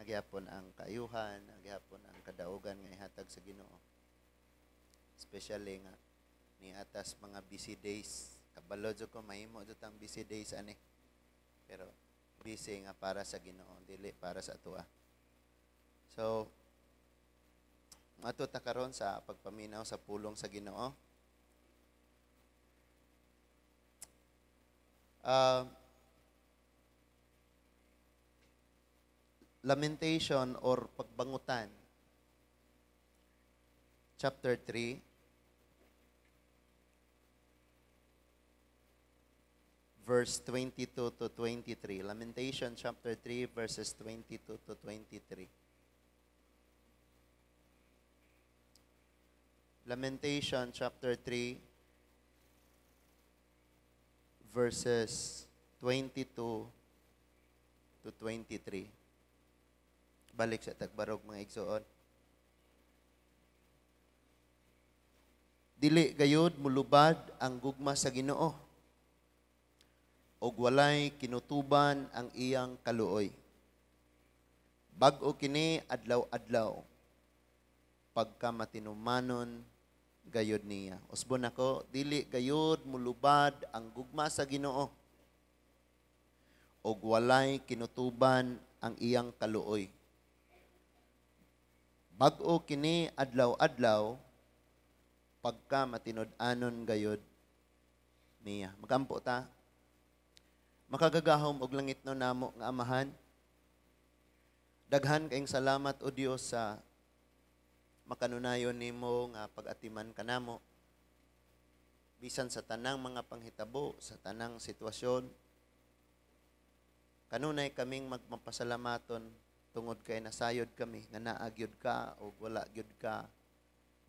Naa gyapon ang kaayuhan, naa gyapon ang kadaugan nga ihatag sa Ginoo. Especially nga ni atas mga busy days. Kabalo jud ko mahimo jud ang busy days ani. Pero busy nga para sa Ginoo, dili para sa atoa. So ato ta karon sa pagpaminaw sa pulong sa Ginoo. Lamentation or pagbangutan, chapter 3, verse 22 to 23. Lamentation chapter 3, verses 22 to 23. Lamentation chapter 3, verses 22 to 23. Balik sa tagbarog, mga igsoon. Dili gayud mulubad ang gugma sa Ginoo, ug walay kinutuban ang iyang kaluoy. Bag-o kini adlaw-adlaw, pagka matinumanon gayud niya. Usbon ako, dili gayud mulubad ang gugma sa Ginoo, ug walay kinutuban ang iyang kaluoy. Bag-o kini adlaw-adlaw, pagka matinud-anon gayud niya. Magampo ta. Makagagahom og langit no namo nga Amahan. Daghan kayong salamat o Dios sa makanunayon nimo nga pag-atiman kanamo. Bisan sa tanang mga panghitabo, sa tanang sitwasyon, kanunay kaming magmapasalamaton tungod kay nasayod kami nga naa gyud ka o wala gyud ka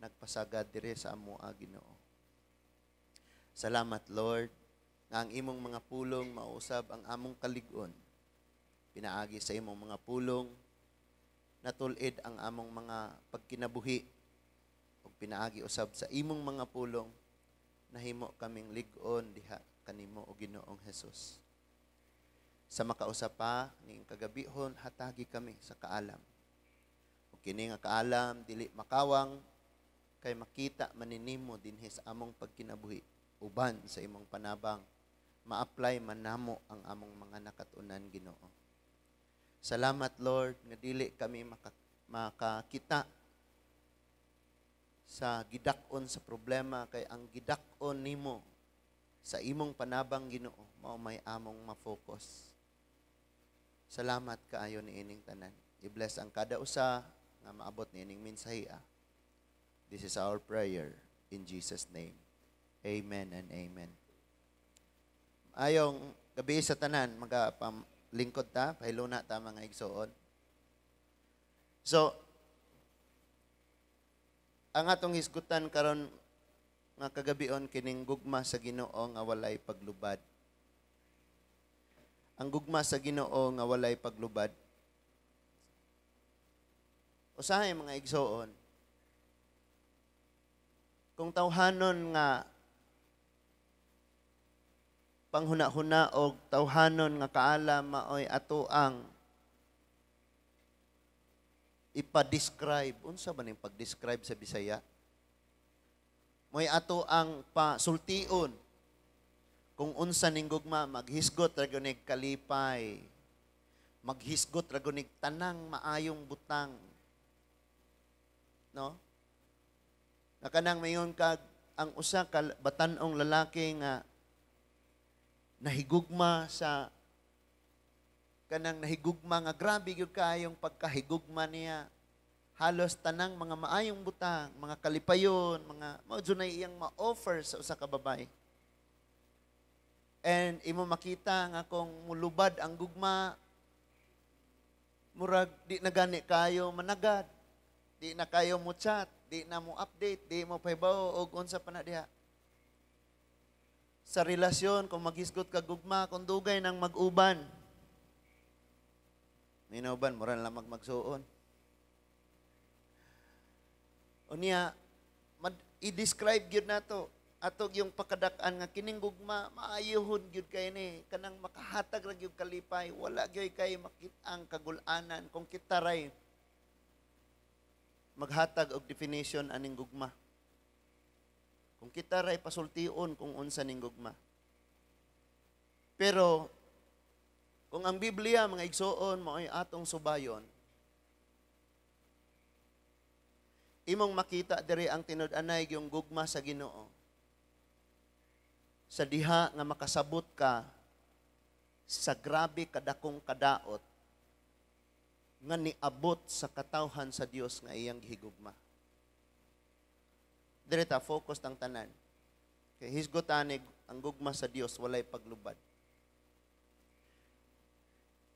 nagpasagad diri sa amoa, Ginoo. Salamat, Lord, nga ang imong mga pulong mausab ang among kalig-on. Pinaagi sa imong mga pulong natulid ang among mga pagkinabuhi, ug pinaagi usab sa imong mga pulong nahimo kaming lig-on diha kanimo, o Ginoong Hesus. Sa makausap pa ning kagabihon, hatagi kami sa kaalam. Ug kini nga kaalam dili makawang kay makita man nimo dinhi sa among pagkinabuhi uban sa imong panabang ma-apply man namo ang among mga nakatunan, Ginoo. Salamat, Lord, nga dili kami makakita sa gidak-on sa problema kay ang gidak-on nimo sa imong panabang, Ginoo, mao may among ma-focus. Salamat kaayo niining tanan. I-bless ang kada usa nga maabot niining mensahe. This is our prayer in Jesus' name. Amen and amen. Ayong gabi sa tanan, magapalingkod ta, pahiluna ta, mga igsoon. So, ang atong hisgutan karon nga kagabion kining gugma sa Ginoo nga walay paglubad. Ang gugma sa Ginoo nga walay paglubad. Usahay, mga igsoon, kung tawhanon nga panghuna-huna og tawhanon nga kaalam maoy ato ang ipa-describe. Unsa ba ning pag-describe sa Bisaya? Mo'y ato ang pasultion kung unsa ning gugma, maghisgot ra gyud kalipay. Maghisgot ra gyud tanang maayong butang. No? Nga kanang mayon kag ang usa ka batan-ong lalaki nga nahigugma sa kanang nahigugma nga grabe gyud kaayong pagkahigugma niya. Halos tanang mga maayong butang, mga kalipayon, mga mao jud na iyang ma-offer sa usa ka babae. And imo makita nga kung mulubad ang gugma, murag di na gani kayo managad, di na kayo mo chat, di na mo update, di mo pahibaw og unsa pa na diha. Sa relasyon, kung maghisgot ka gugma, kung dugay nang mag-uban, minauban, mura na lang magmagsuon. Unya, i-describe gyud nato. Ato gyung pakadak-an nga kining gugma maayohon gyud kay ni, kanang makahatag ra gyud kalipay, wala gyud kay makit-ang kagulanan kung kita ray maghatag og definition aning gugma. Kung kita ray pasultion kung unsa ning gugma. Pero kung ang Biblia, mga igsoon, mao'y atong subayon, imong makita diri ang tinud-anay yung gugma sa Ginoo. Sa diha nga makasabot ka sa grabe kadakong kadaot nga niabot sa katawhan sa Dios nga iyang gihigugma. Diri ta focus tang tanan. Kay hisgotani ang gugma sa Dios walay paglubad.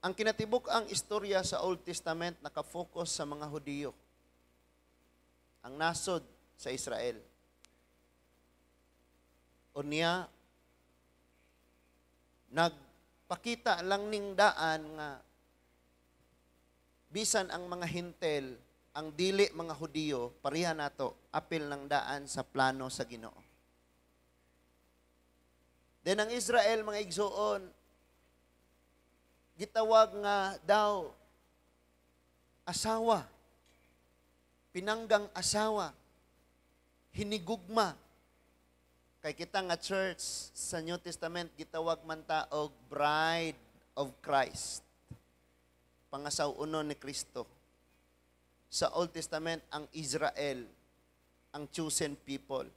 Ang kinatibuk ang istorya sa Old Testament nakafocus sa mga Hudiyo. Ang nasod sa Israel. Unya, nagpakita lang ning daan nga bisan ang mga Hintel, ang dili mga Hudiyo, pareha nato, apil ng daan sa plano sa Ginoo. Then ang Israel, mga igsoon, gitawag nga daw asawa, pinanggang asawa, hinigugma. Kay kita nga church sa New Testament gitawag man ta og bride of Christ. Pangasaw-unon ni Kristo. Sa Old Testament, ang Israel, ang chosen people.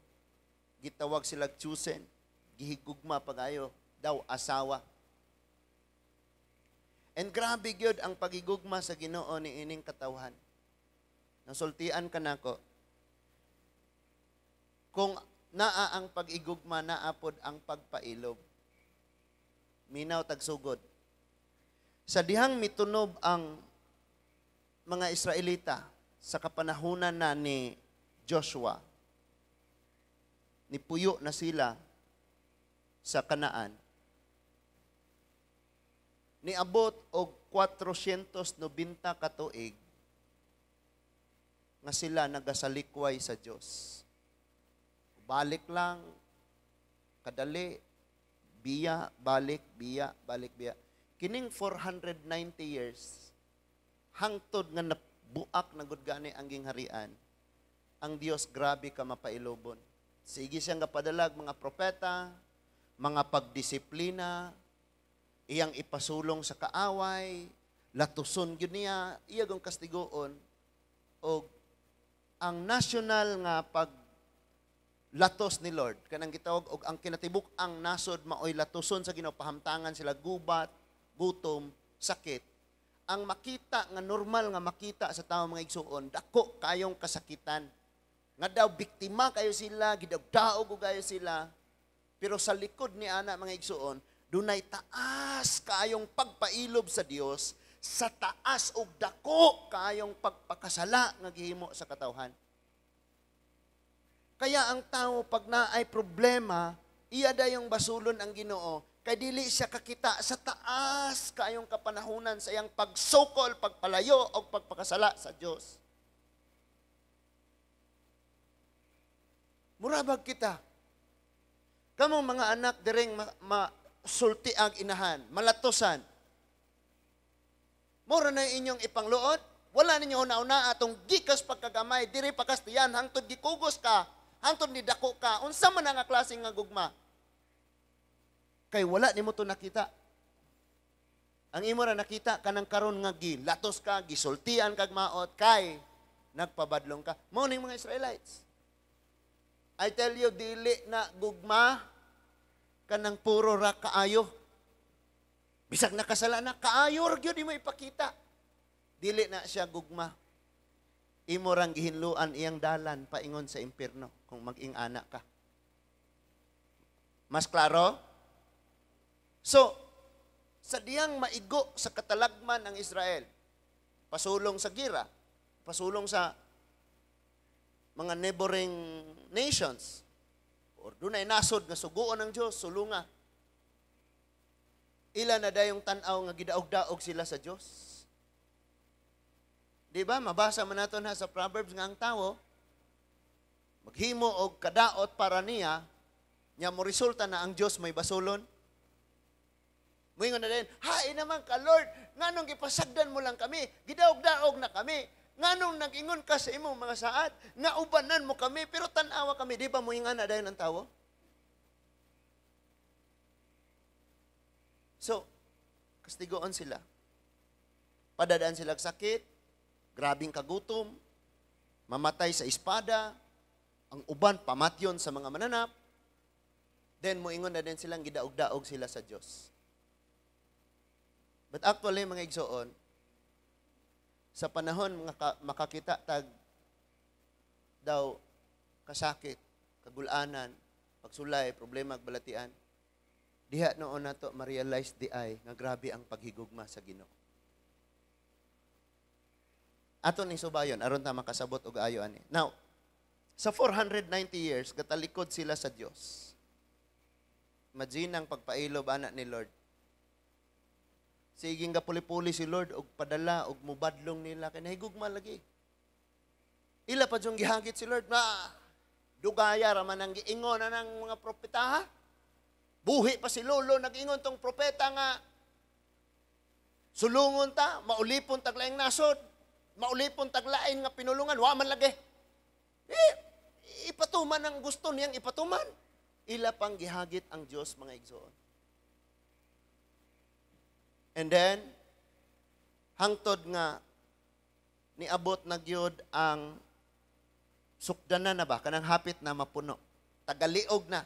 Gitawag sila chosen, gihigugma pagayo, daw asawa. And grabe gyud ang pagigugma sa Ginoo ni ining katawhan. Nasultian ka nako. Kung naa ang pag-igugma, naa pod ang pagpailob. Minaw tagsugod. Sa dihang mitunob ang mga Israelita sa kapanahunan na ni Joshua, nipuyo na sila sa Kanaan, niabot og 490 ka tuig nga sila nagasalikway sa Dios. Balik lang, kadali, biya, balik, biya, balik, biya. Kining 490 years, hangtod nga nabuak na gud gani ang gingharian, ang Dios grabe ka mapailobon. Sige siyang gapadalag mga propeta, mga pagdisiplina, iyang ipasulong sa kaaway, latuson gyud niya, iya gyud kastigoon, og ang national nga pag latos ni Lord, kanang gitawag og ang kinatibuk ang nasod maoy latuson sa Ginoo, pahamtangan sila gubat, gutom, sakit. Ang makita nga normal nga makita sa tawo, mga igsuon, dako kayong kasakitan. Nga daw biktima kayo sila, gidagdaog og kayo sila. Pero sa likod ni ana, mga igsuon, dunay taas kayong pagpailob sa Dios, sa taas og dako kayong pagpakasala nga gihimo sa katawhan. Kaya ang tao pag naay problema, iya dayong basulon ang Ginoo, kay dili siya kakita sa taas kayong kapanahunan sa iyang pagsukol, pagpalayo o pagpakasala sa Dios. Murabag kita. Kamong mga anak direng masulti ang inahan, malatosan. Mura na inyong ipangluot, wala ninyo una-una atong gikas pagkagamay, diri pakastiyan, hangtod gikugos ka, hangtod ni dako ka, unsa man nga klase nga gugma. Kay wala nimo to nakita. Ang imo ra nakita kanang karon nga gilatos ka, gisultian kag maot kay nagpabadlong ka. Mao ning mga Israelites. I tell you, dili na gugma kanang puro ra kaayo. Bisag nakasala na, kaayo ra gyud imo ipakita. Dili na siya gugma. Imo rang gihinluan iyang dalan paingon sa impierno kung mag-ing-ana ka. Mas klaro? So, sa diyang maigo sa katalagman ang Israel, pasulong sa gira, pasulong sa mga neighboring nations, or dunay nasod nga suguon ng Dios, sulunga. Ila na dayong tan-aw nga gidaog-daog sila sa Dios. Di ba? Mabasa man naton ha sa Proverbs nga ang tawo maghimo og kadaot para niya, Nya mo resulta na ang Dios may basolon. Moingon na din, "Hain naman ka, Lord, nganong gipasagdan mo lang kami, gidaog-daog na kami, nganong nag-ingon ka sa imong mga saad, nga ubanan mo kami, pero tan-awa kami." Di ba moingan na dayon ang tawo? So, kastigoon sila. Padadaan sila sakit, grabing kagutom, mamatay sa espada, ang uban pamatyon sa mga mananap, then moingon na din silang gidaog-daog sila sa Dios. But actually, mga igsoon, sa panahon mga makakita tag daw kasakit, kagulanan, pagsulay, problema, balatian, diha noon nato ma-realize di ay nga grabe ang paghigugma sa Ginoo. Ato ning subayon aron ta makasabot og ayo ani. Now, sa 490 years gatalikod sila sa Dios. Imagine ang pagpailob ana ni Lord. Sige nga puli-puli si Lord og padala og mubadlong nila kay nahigugma lagi. Ila pa jung gihagit si Lord na dugaya ra man ang giingon na ng mga propeta, ha? Buhi pa si Lolo nag-ingon tong propeta nga sulungon ta, maulipon tag laing nasod, maulipon tag lain nga pinulungan, wa man lagi. Eh, ipatuman ang gusto niyang ipatuman. Ila pang gihagit ang Dios, mga igsoon. And then, hangtod nga niabot na gyud ang sukdanan na ba, kanang hapit na mapuno. Tagaliog na.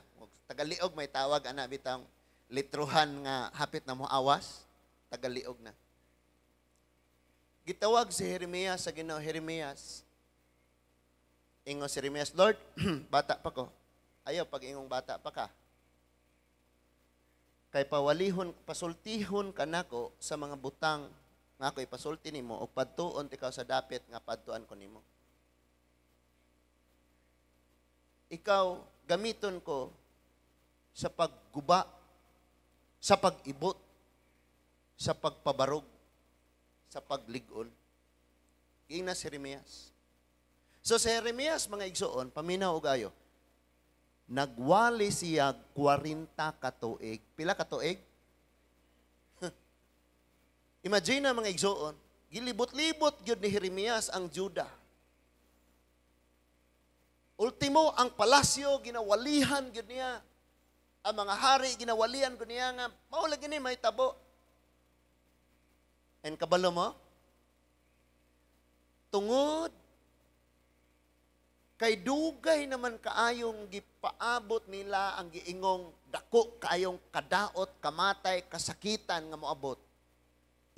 Tagaliog may tawag ana bitang litruhan nga hapit na moawas. Tagaliog na. Gitawag si Jeremias sa Ginoo. Jeremias. Ingon si Jeremias, "Lord, bata pa ko." Ayaw pag ingong bata pa ka. Kay pawalihon, pasultihon kanako sa mga butang nga ako ipasulti nimo o padtuon ikaw sa dapit nga padtuan ko nimo. Ikaw gamiton ko sa pagguba, sa pag-ibot, sa pagpabarog, sa paglig-on. Giingna si Jeremias. So si Jeremias, mga igsoon, paminaw og ayo. Nagwali siya 40 katuig. Pila katuig? Imagine na, mga igsoon, gilibot-libot gyud ni Jeremias ang Juda. Ultimo, ang palasyo, ginawalihan gyud niya. Ang mga hari, ginawalihan gyud niya nga, mao lagi ni may tabo. And kabalo mo? Tungod kay dugay naman kaayong gipaabot nila ang giingong dako kaayong kadaot, kamatay, kasakitan nga moabot,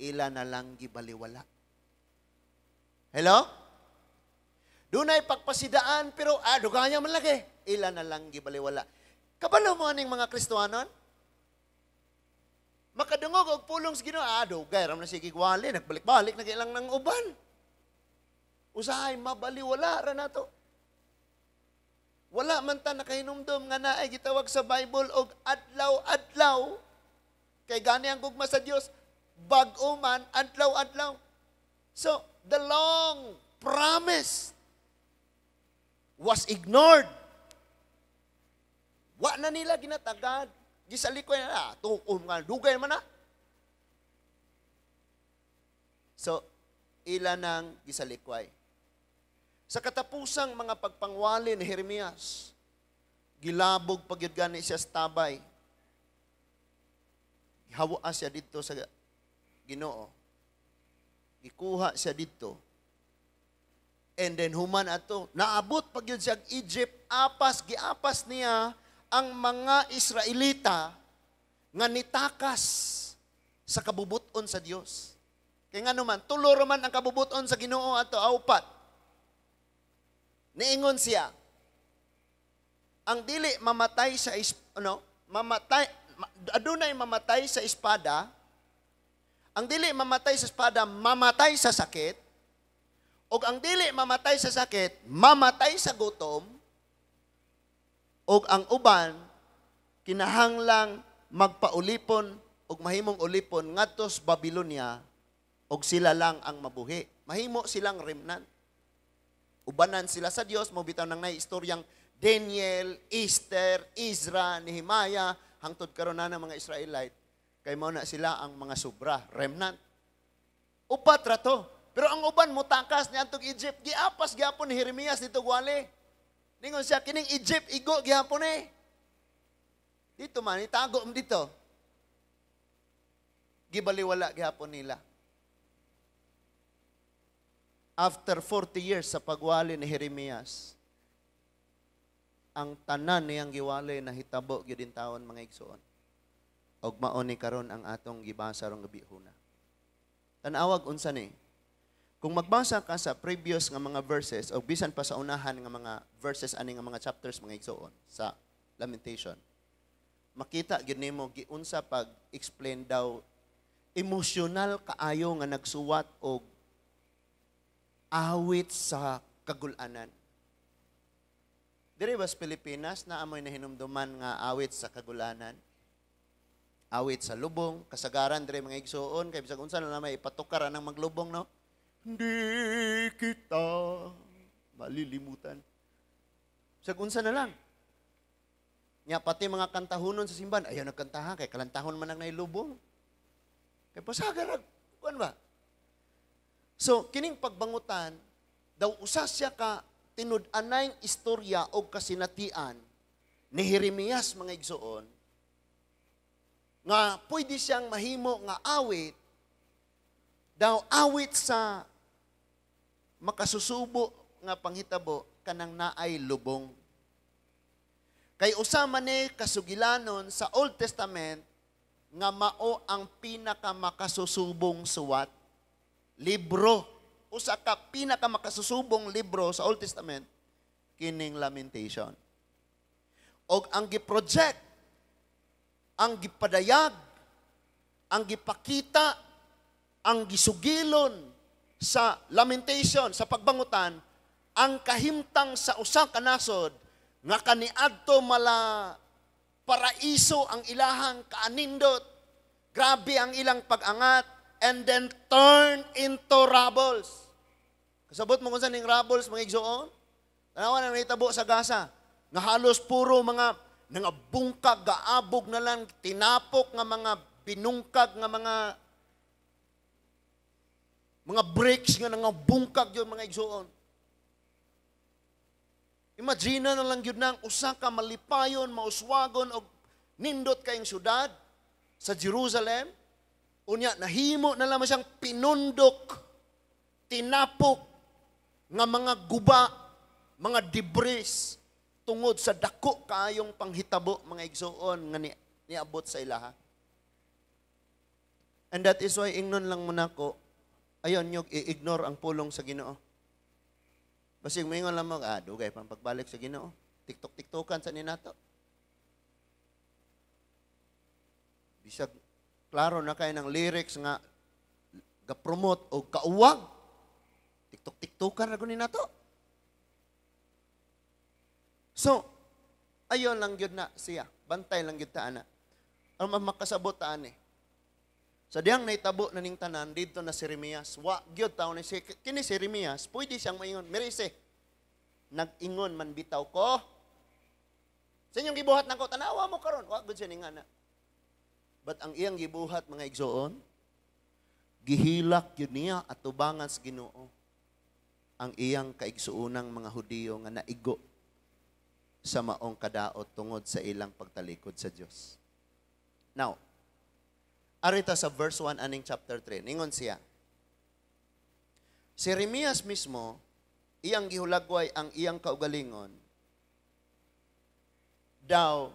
ila na lang gibaliwala. Hello? Dunay pagpasidaan pero dugaya man lagi, ila na lang gibaliwala. Kabalo mo aning mga Kristohanon? Makadungog og pulong sa Ginoo, dugay ra man sige gwali, nagbalik-balik na ilang nang uban. Usahay mabaliwala ra nato. Wala man ta nakahinumdom nga naay gitawag sa Bible og adlaw-adlaw. Kay gani ang gugma sa Dios, bag-o man adlaw-adlaw. So, the long promise was ignored. Wa na nila ginatagad. Gisalikoy na, tukom nga, dugay man na. So, ila nang gisalikway. Sa katapusang mga pagpangwali ni Jeremias, gilabog pagyud gani siya sa tabay. Gihawa siya didto sa Ginoo. Gikuha siya didto. And then human ato, naabot pagyud siya Egypt, apas giapas niya ang mga Israelita nga nitakas sa kabubuton sa Dios. Kay ngano man, tulo ra man ang kabubuton sa Ginoo ato, awpat. Niingon siya, ang dili mamatay sa mamatay, adunay mamatay sa espada, ang dili mamatay sa espada, mamatay sa sakit, ug ang dili mamatay sa sakit, mamatay sa gutom, ug ang uban kinahanglang magpaulipon ug mahimong ulipon ngadto sa Babylonia, ug sila lang ang mabuhi. Mahimo silang remnant. Ubanan sila sa Dios, mo bitaw nang nay istoryang Daniel, Esther, Ezra, Nehemiah, hangtod karon na ng mga Israelite, kay mao na sila ang mga sobra, remnant. Upat ra to. Pero ang uban mo takas ni antog Egypt, giapas gihapon ni Jeremias dito gwali. Ningon siya, kining Egypt, igo gihapon eh. Dito man, itago mo dito. Gibaliwala gihapon nila. After 40 years sa pagwali ni Jeremias, ang tanan niyang giwali na hitabo gyud taon, mga igsoon. Og mao ni karon ang atong gibasa rong gabihuna. Tan-awag unsa ni? Kung magbasa ka sa previous nga mga verses o bisan pa sa unahan nga mga verses ani nga mga chapters, mga igsoon, sa Lamentation, makita gyud nimo giunsa pag-explain daw emosyonal kaayo nga nagsuwat og awit sa kagulanan. Diri ba sa Pilipinas na amoy nahinumduman nga awit sa kagulanan? Awit sa lubong, kasagaran diri, mga igsuon, kay bisag unsa na may ipatukar anang maglubong, no? Hindi kita malilimutan. Bisag unsa na lang. Nya pati mga kantahunon sa simbahan, ayaw nagkantahan kay kalantahon man ang nailubong. Kay pasagar kuan ba? So kining pagbangutan daw usa siya ka tinud-anay istorya o kasinatian ni Jeremias, mga igsoon, nga pwede siyang mahimo nga awit daw, awit sa makasusubo nga panghitabo kanang naay lubong. Kay usa man ni kasugilanon sa Old Testament nga mao ang pinakamakasusubong suwat libro. Usa ka pinakamakasusubong libro sa Old Testament kining Lamentation. Og ang gi-project, ang gipadayag, ang gipakita, ang gisugilon sa Lamentation, sa pagbangutan, ang kahimtang sa usa ka nasod nga kaniadto mala paraiso ang ilahang kaanindot. Grabe ang ilang pag-angat and then turn into rubbles. Kasabot mo kung saan ning rubbles, mga igsoon? Tanawa na nahitabo sa Gaza, nga halos puro mga nangabungkag, gaabog na lang, tinapok nga mga binungkag nga mga bricks nga nangabungkag yun, mga igsoon. Imagine na lang yun nang usa ka malipayon, mauswagon og nindot kayong syudad sa Jerusalem. Unya, nahimo na lamang siyang pinundok, tinapok nga mga guba, mga debris, tungod sa dako kaayong panghitabo, mga igsoon, nga niabot sa ilaha. And that is why ingnon lang mo nako, ayon nyog i-ignore ang pulong sa Ginoo. Basig moingon lang mo, ah, dugay pang pagbalik sa Ginoo. TikTok-tiktokan sa ninato. Bisag klaro na kay ng lyrics nga ga-promote o kauwag. TikTok-tiktokan ra guni nato. So, ayon lang gyud na siya. Bantay lang gyud ta ana. Ang makasabot ta ani. Sa diyang naitabo na ning tanan, dito na si Jeremias. Wa gyud taon ni si kini si Jeremias, pwede siyang maingon, "Merise. Nag-ingon man bitaw ko. Sa inyong gibuhat nako, tanawa mo karon." Wa gud siya ning ana. But ang iyang gibuhat, mga igsoon, gihilak yun niya at tubangan sa Ginoo ang iyang kaigsuonang mga Hudiyo nga naigo sa maong kadaot tungod sa ilang pagtalikod sa Dios. Now, arita sa verse 1 aning chapter 3. Ningon siya, si Jeremias mismo, iyang gihulagway ang iyang kaugalingon, daw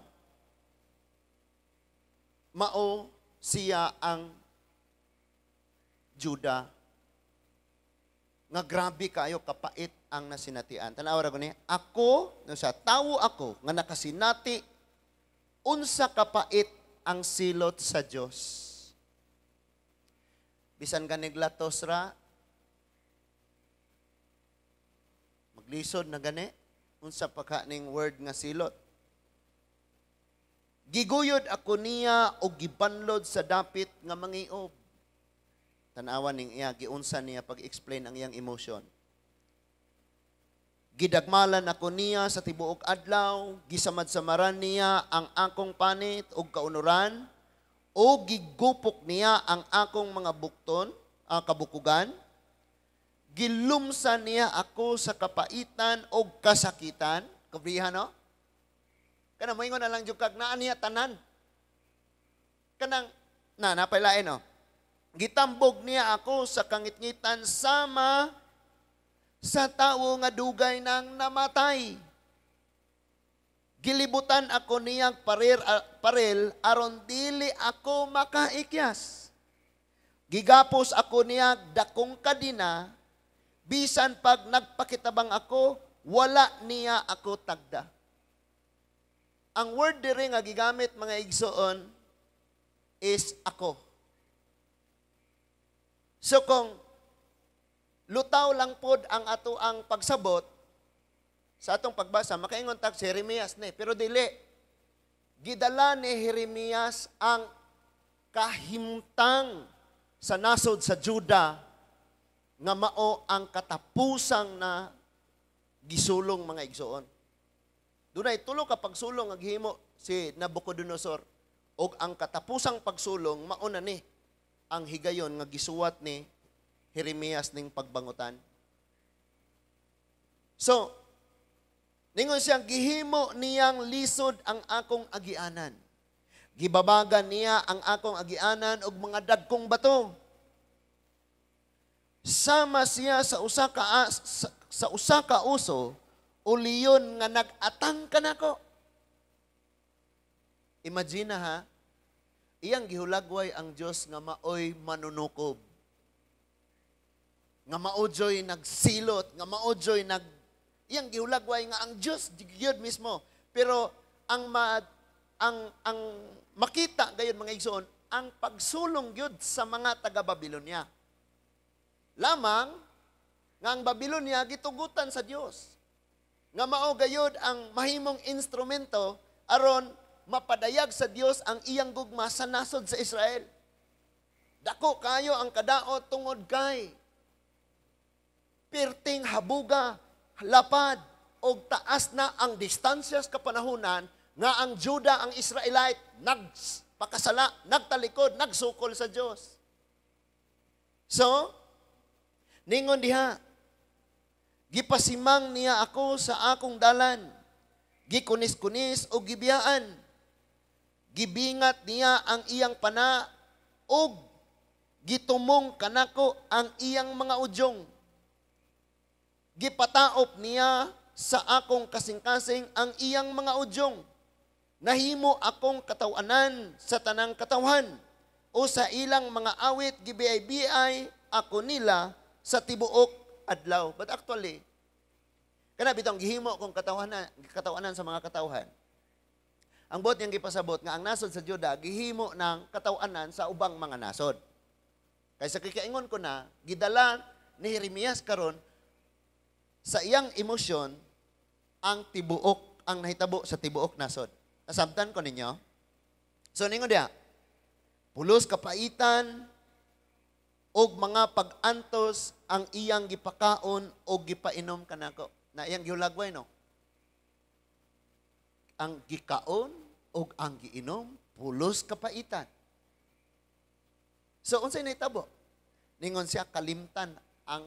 mao siya ang Juda nga grabe kayo kapait ang nasinatian. Tanawa ra ko ni, ako, no sa tawo ako nga nakasinati unsa kapait ang silot sa Dios. Bisan ganig latos ra, maglisod na gani unsa pa ka ning word nga silot. Giguyod ako niya og gibanlod sa dapit nga mangiob. Tanawa ning iya, giunsa niya pag-explain ang iyang emotion. Gidagmalan ako niya sa tibuok adlaw, gisamad-samaran niya ang akong panit og kaunuran, o gigupok niya ang akong mga bukton, kabukugan. Gilumsa niya ako sa kapaitan og kasakitan. Kabrihan, no? Kanang moingon na lang jud kag naa niya tanan. Kanang na napailain, no? Gitambog niya ako sa kangitngitan sama sa tawo nga dugay nang namatay. Gilibutan ako niyang parel aron dili ako makaikyas. Gigapos ako niya dakong kadina, bisan pag nagpakitabang ako, wala niya ako tagda. Ang word diri nga gigamit, mga igsoon, is "ako." So kung lutaw lang pod ang ato ang pagsabot sa atong pagbasa, makaingon tag si Jeremias ni, pero dili. Gidala ni Jeremias ang kahimtang sa nasod sa Juda nga mao ang katapusang na gisulong, mga igsoon. Dunay tulo ka pagsulong nga gihimo si Nabucodonosor ug ang katapusang pagsulong mao na ni ang higayon nga gisuwat ni Jeremias ning pagbangutan. So, ningon siya, gihimo niyang lisod ang akong agianan. Gibabagan niya ang akong agianan og mga dagkong bato. Sama siya sa usa ka uso o leon nga nag-atang kanako. Imagine ha, iyang gihulagway ang Dios nga maoy manunukob. Nga mao joy nagsilot, nga mao joy nag iyang gihulagway nga ang Dios gyud mismo. Pero ang ma, ang makita gayon, mga igsoon, ang pagsulong gyud sa mga taga Babylonia. Lamang nga ang Babylonia gitugutan sa Dios. Nga mao gayud ang mahimong instrumento aron mapadayag sa Dios ang iyang gugma sa nasod sa Israel. Dako kayo ang kadaot tungod kay pirting habuga, lapad, og taas na ang distansya sa kapanahunan nga ang Juda, ang Israelite, nagpakasala, nagtalikod, nagsukol sa Dios. So, ningon diha, gipasimang niya ako sa akong dalan, gikunis-kunis o gibiyaan. Gibingat niya ang iyang pana og gitumong kanako ang iyang mga udyong. Gipataop niya sa akong kasing-kasing ang iyang mga udyong. Nahimo akong katawanan sa tanang katawhan o sa ilang mga awit gibiay-biay ako nila sa tibuok adlaw. But actually, kana bitong gihimo kong katawanan, katawanan sa mga katawhan. Ang buot niyang gipasabot nga ang nasod sa Juda gihimo ng katawanan sa ubang mga nasod. Kaysa kikaingon ko na, gidala ni Jeremias karon sa iyang emosyon ang tibuok, ang nahitabo sa tibuok nasod. Nasabtan ko ninyo? So ningon diha, pulos kapaitan og mga pag-antos ang iyang gipakaon o gipainom kanako. Na iyang gihulagway, no? Ang gikaon og ang giinom pulos kapaitan. So unsay nahitabo? Ningon siya, kalimtan ang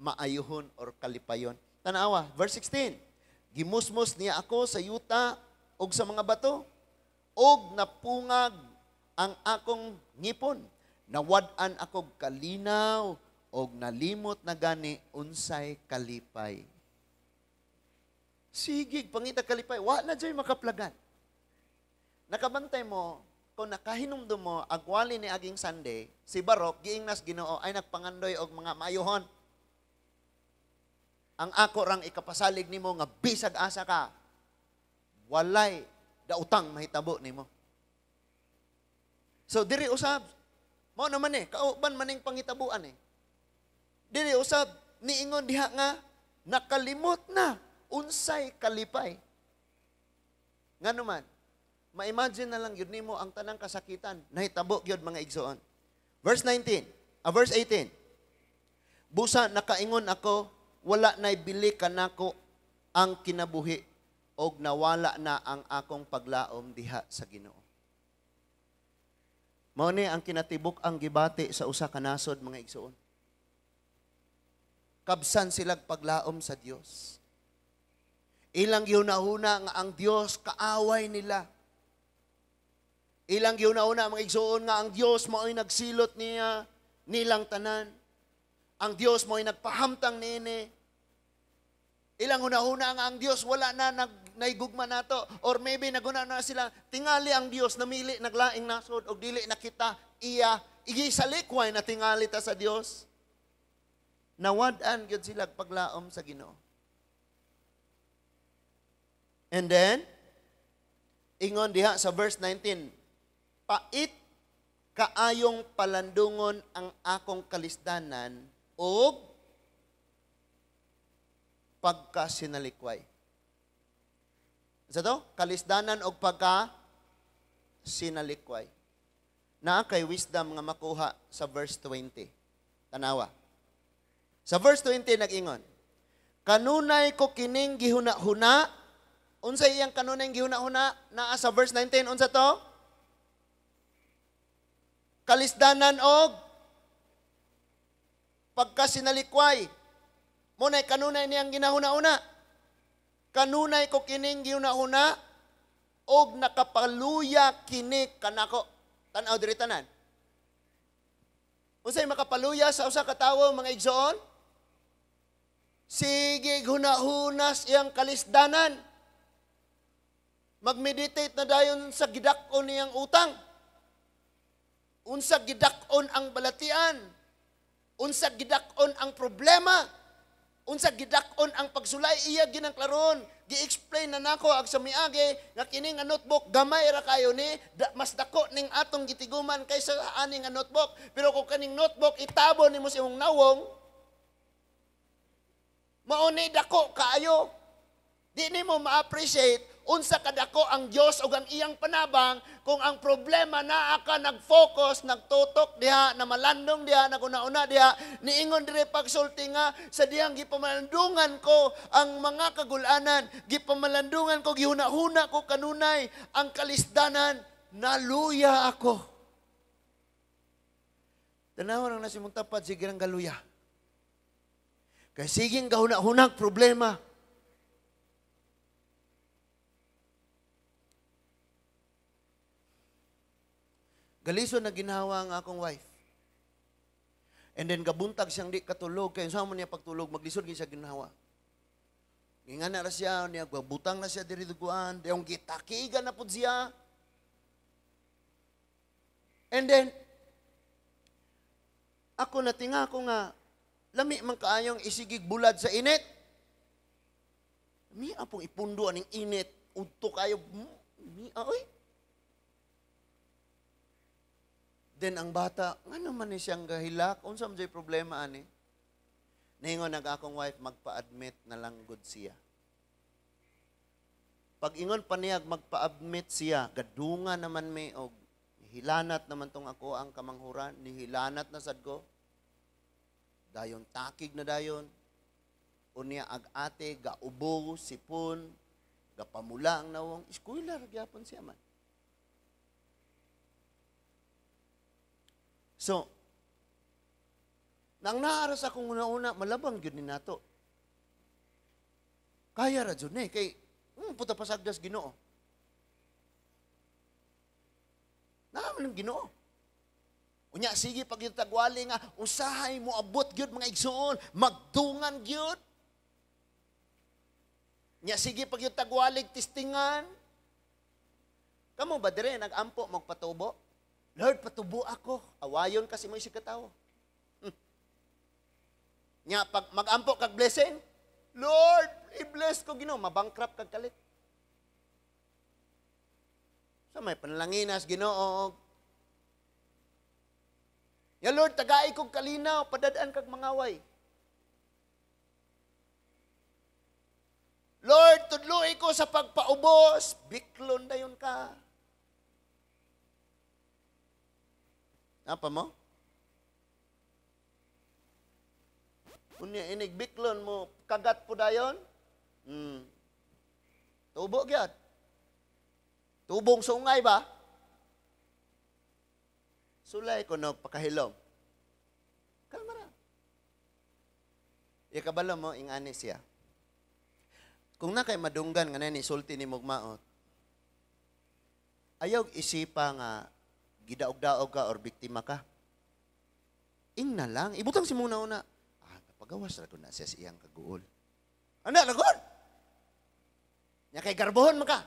maayuhon or kalipayon. Tanawa, verse 16. Gimusmos niya ako sa yuta og sa mga bato og napungag ang akong ngipon. Nawad-an ako kalinaw og nalimot na gani unsay kalipay. Sige, pangita kalipay, wa na joy makaplagan. Nakabantay mo, kung nakahinumdum mo, agwali ni aging Sunday, si Barok, giingnas Ginoo, ay nagpangandoy og mga maayuhon. Ang ako rang ikapasalig nimo nga bisag asa ka, walay dautang mahitabo nimo. So diri usab, mao naman eh, kauban maning pangitabuan eh. Diri usab, niingon diha nga nakalimot na unsay kalipay. Ngano man, ma-imagine na lang yun nimo ang tanang kasakitan nahitabo gyud, mga igsoon. Verse 19, verse 18. Busa nakaingon ako, wala na'y bili kanako. ang kinabuhi og nawala na ang akong paglaom diha sa Ginoo. Mao ni ang kinatibuk ang gibati sa usa ka nasod, mga igsoon. Kabsan silag paglaom sa Dios. Ilang gihuna-huna nga ang Dios kaaway nila. Ilang gihuna-huna, mga igsoon, nga ang Dios mao'y nagsilot niya nilang tanan. Ang Dios mao'y nagpahamtang niini. Ilang huna-huna nga ang Dios wala na naigugma nato, or maybe naguna na sila tingali ang Dios namili naglaing nasod og dili na kita iya igisalikway na tingali ta sa Dios. Nawad-an gyud sila paglaom sa Ginoo. And then ingon diha sa verse 19, pait kaayong palandungon ang akong kalisdanan og pagkasinalikway. Sa to? Kalisdanan og pagkasinalikway. Naa kay wisdom nga makuha sa verse 20. Tanawa. Sa verse 20 nag-ingon, kanunay ko kining gihuna-huna. Unsa iyang kanunay gihuna-huna? Naa sa verse 19, unsa to? Kalisdanan og pagkasinalikway. Muna'y kanunay niyang ginahuna-huna. Kanunay ko kining gihuna-huna og nakapaluya kini kanako. Tan-aw diri tanan. Unsay makapaluya sa usa ka tawo, mga igsoon? Sige hunahunas iyang kalisdanan. Magmeditate na dayon sa gidak-on niyang utang. Unsa gidak-on ang balatian. Unsa gidak-on ang problema. Unsa gidak-on ang pagsulay, iya ginang klaron. Gi-explain na nako ag sa miagi nga kini nga notebook gamay ra kayo ni, mas dako ning atong gitiguman kaysa ani nga notebook. Pero kung kaning notebook itabo nimo sa imong nawong, mao ni dako kaayo. Di nimo ma-appreciate unsa kadako ang Dios ug ang iyang panabang kung ang problema naa ka nag-focus, nagtutok diha, na malandong diha, naguna-una diha, niingon dire pagsulti nga sa dihang gipamalandungan ko ang mga kagulanan, gipamalandungan ko, gihuna-huna ko kanunay ang kalisdanan, naluya ako. Tanaw nang nasimong tapad, sige rang galuya. Kay siging gahuna-hunang problema. Galisod na ginhawa ang akong wife. And then gabuntag siyang di katulog. Kaya sa mo niya pagtulog, maglisod gid siya ginhawa. Ngingana ra siya, niya butang na siya diri duguan, dayong gitakigan na pud siya. And then ako natinga ko nga lami man kaayong isigig bulad sa init. Mia pong ipundo aning init, udto kayo mia oy. Then ang bata, ngano man ni siyang gahilak? Unsa man jay problema ani? Ningon nag akong wife, magpa-admit na lang gud siya. Pag ingon pa niya magpa-admit siya, gadunga naman may og hilanat naman tong ako ang kamanghuran, nihilanat na sad ko. Dayon takig na dayon. Unya ag ate gaubo, sipon, gapamula ang nawong, eskwela ra gyapon siya man. So, nang naaras akong una-una, malabang yun ni nato. Kaya ra dyan eh, kay, puta pasagdas Ginoo. Naaman ng Ginoo. Unya, sige, pag yung tagwali nga, usahay mo, abot gyud mga igsoon, magdungan gyud. Unya, sige, pag yung tagwalig, tistingan. Kamo ba dire, nag-ampo, magpatubo? Lord, patubo ako. Awayon kasi mo isig katawo. Nya, pag mag-ampo kag blessing, Lord, i-bless ko Ginoo, mabankrupt kag kalit. So may panlanginas Ginoo. Ya Lord, tagai kog kalinaw, padadaan kag mangaway. Lord, tudloi ko sa pagpaubos, biklon dayon ka. Apa mo? Unya inig biklon mo, kagat po dayon. Tubo gyud. Tubong sungay ba? Sulay ko no pakahilom. Kalma ra. Ikabalo mo ingani siya. Kung na kay madunggan nga ni sulti ni mugmaot, ayaw isipa nga gidaog-daog ka or biktima ka. Ingna lang, ibutang si muna una. Ah, pagawas ra na siya sa iyang kaguol. Ana lagon. Nya kay garbohon man ka.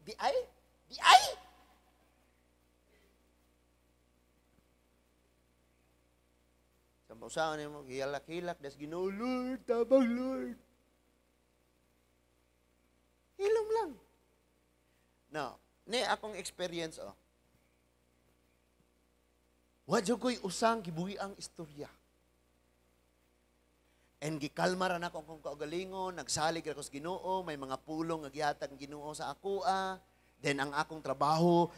Di ay, di ay. Sa nimo hilak-hilak das Ginoo, Lord, tabang Lord. Hilom lang. Now, ni akong experience oh. Wa jud ko'y usang gibuhi ang istorya. And gikalma ra nako akong kaugalingon, nagsalig ra ko sa Ginoo, may mga pulong nga gihatag ang Ginoo sa akoa. Then ang akong trabaho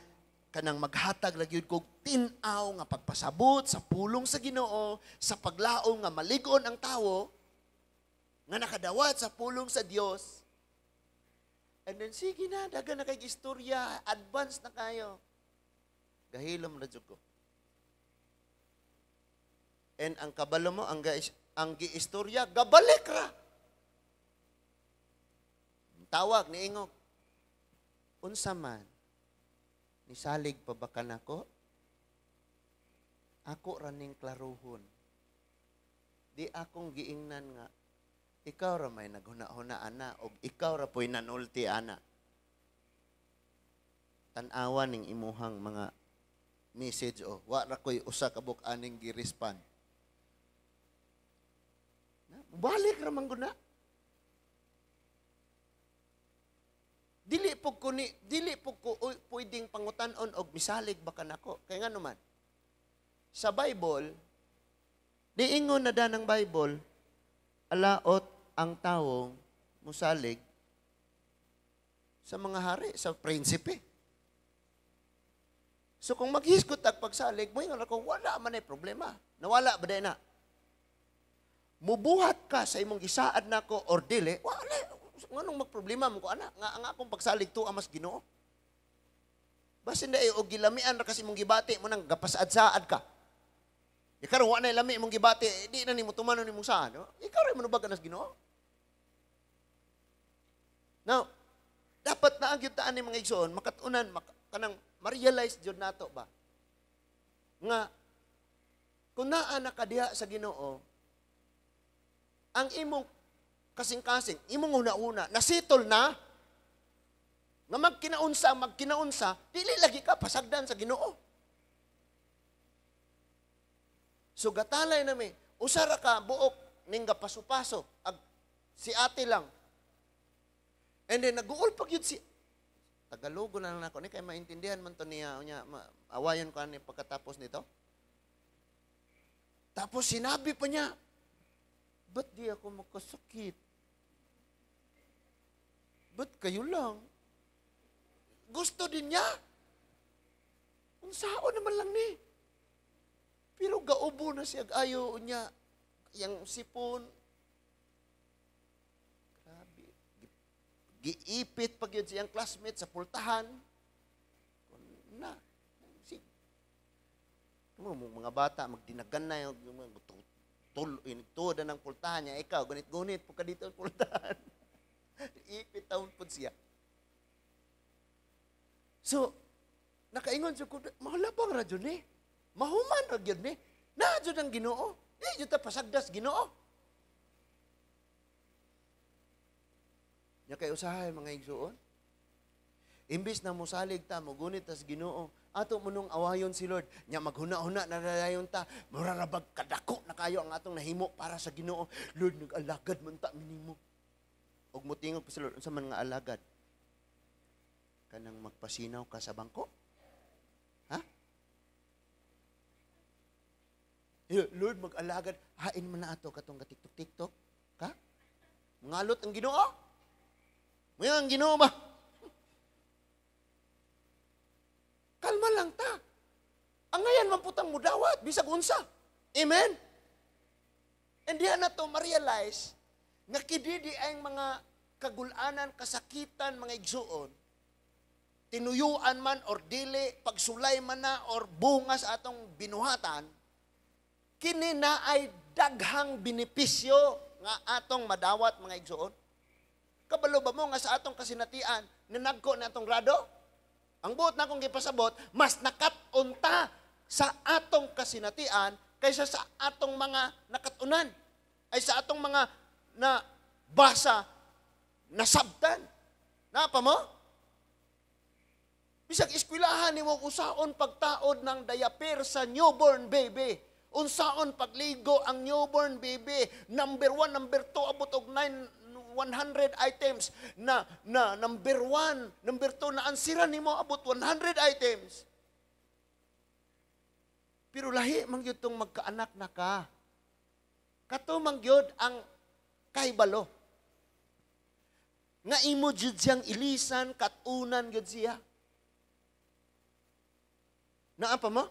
kanang maghatag ra gyud kog tin-aw nga pagpasabot sa pulong sa Ginoo, sa paglaom nga malig-on ang tawo nga nakadawat sa pulong sa Dios. And then sige na, dagan na kay istorya, advance na kayo. Gahilom ra jud ko. And ang kabalo mo, ang giistorya, gabalik ra. Tawag ni ingog. Unsa man, nisalig pa ba ka nako? Ako ra ning klaruhon. Di akong giingnan nga, ikaw ra may naghuna-huna ana, og ikaw ra po'y nanulti ana. Tan-awa ning imuhang mga message o, wa ra ko'y usa ka buok aning gi-respond. Balik ra man guna. Dili pug ko ni, dili pug ko pwedeng pangutan-on og misalig ba kanako. Kay ngano man? Sa Bible, niingon na da ng Bible, alaot ang tawong musalig sa mga hari, sa prinsipe. So kung maghisgot ag pagsalig, moingon ako, wala man ay problema. Nawala ba na? Mubuhat ka sa imong gisaad nako or dili, wala. Nganong magproblema mo ko ana nga ang akong pagsalig tuwa mas Ginoo. Basin dai og gilamian ra kasi imong gibati mo nang gapasaad-saad ka. Ikaw wa na lami imong gibati, di na nimo tumanon nimong saad. Ikaw ra manubag ka nas Ginoo. Now, dapat na ang gyud ni mga igsoon makat-unan kanang ma-realize jud nato ba nga kung naa na ka diha sa Ginoo, ang imong kasing-kasing, imong una-una, nasitol na, nga magkinaunsa, dili lagi ka pasagdan sa Ginoo. So gatalay nami, usara ka buok ning gapaso-paso, ag si ate lang. And then naguol pag yun si Tagalogo na lang ako ni kay maintindihan man to niya, unya awayon ko ani pagkatapos nito. Tapos sinabi pa niya, ba't di ako makasakit? Ba't kayo lang? Gusto din niya. Unsao naman lang ni. Pero gaubo na siya, ayo niya, yang sipon. Grabe. Giipit pag yun siyang classmate sa pultahan. Na. Si, mga bata, magdinagan na yung tuod na ng pultahan niya. Ikaw, gunit-gunit, pagka dito ang pultahan. Ipit taon po siya. So, nakaingon siya ko, mahalabang ra dyan eh. Mahuman ra dyan eh. Na dyan ang Ginoo. Di dyan ta pasagdas Ginoo. Nya kay usahay mga igsuon. Imbis na musalig ta, mugunit tas Ginoo, ato mo nung awayon si Lord. Nya maghuna-huna na nadayon ta, murarabag kadako na kayo ang atong nahimo para sa Ginoo. Lord, nag-alagad man ta minimo. Og mutingog pa si Lord, unsa man nga alagad? Kanang magpasinaw ka sa bangko? Ha? Lord, mag-alagad. Hain man na ato katong ka-TikTok-TikTok? Ka? Mangalot ang Ginoo? Ngayon ang Ginoo ba? Kalma lang ta. Ang ngayon, mamputang mudawat, bisag unsa. Amen? And diyan na to ma-realize nga kididi ang mga kagulanan, kasakitan, mga igsuon, tinuyuan man or dili, pagsulay man na or bunga sa atong binuhatan, kini na ay daghang benepisyo nga atong madawat, mga igsuon. Kabalo ba mo nga sa atong kasinatian, nanagko na atong grado? Ang buot na akong gipasabot, mas nakat-on ta sa atong kasinatian kaysa sa atong mga nakatunan. Ay sa atong mga nabasa, nasabtan. Napa mo? Bisag eskwelahan nimo usaon pagtaod ng diaper sa newborn baby. Unsaon pagligo ang newborn baby. Number 1, number 2, abot og 9, 100 items na number 1, number 2 na ansira nimo abot 100 items. Pero lahi man gyud tong magkaanak na ka. Kato man gyud ang kahibalo. Nga imo jud siyang ilisan, katunan gyud siya. Naa pa mo?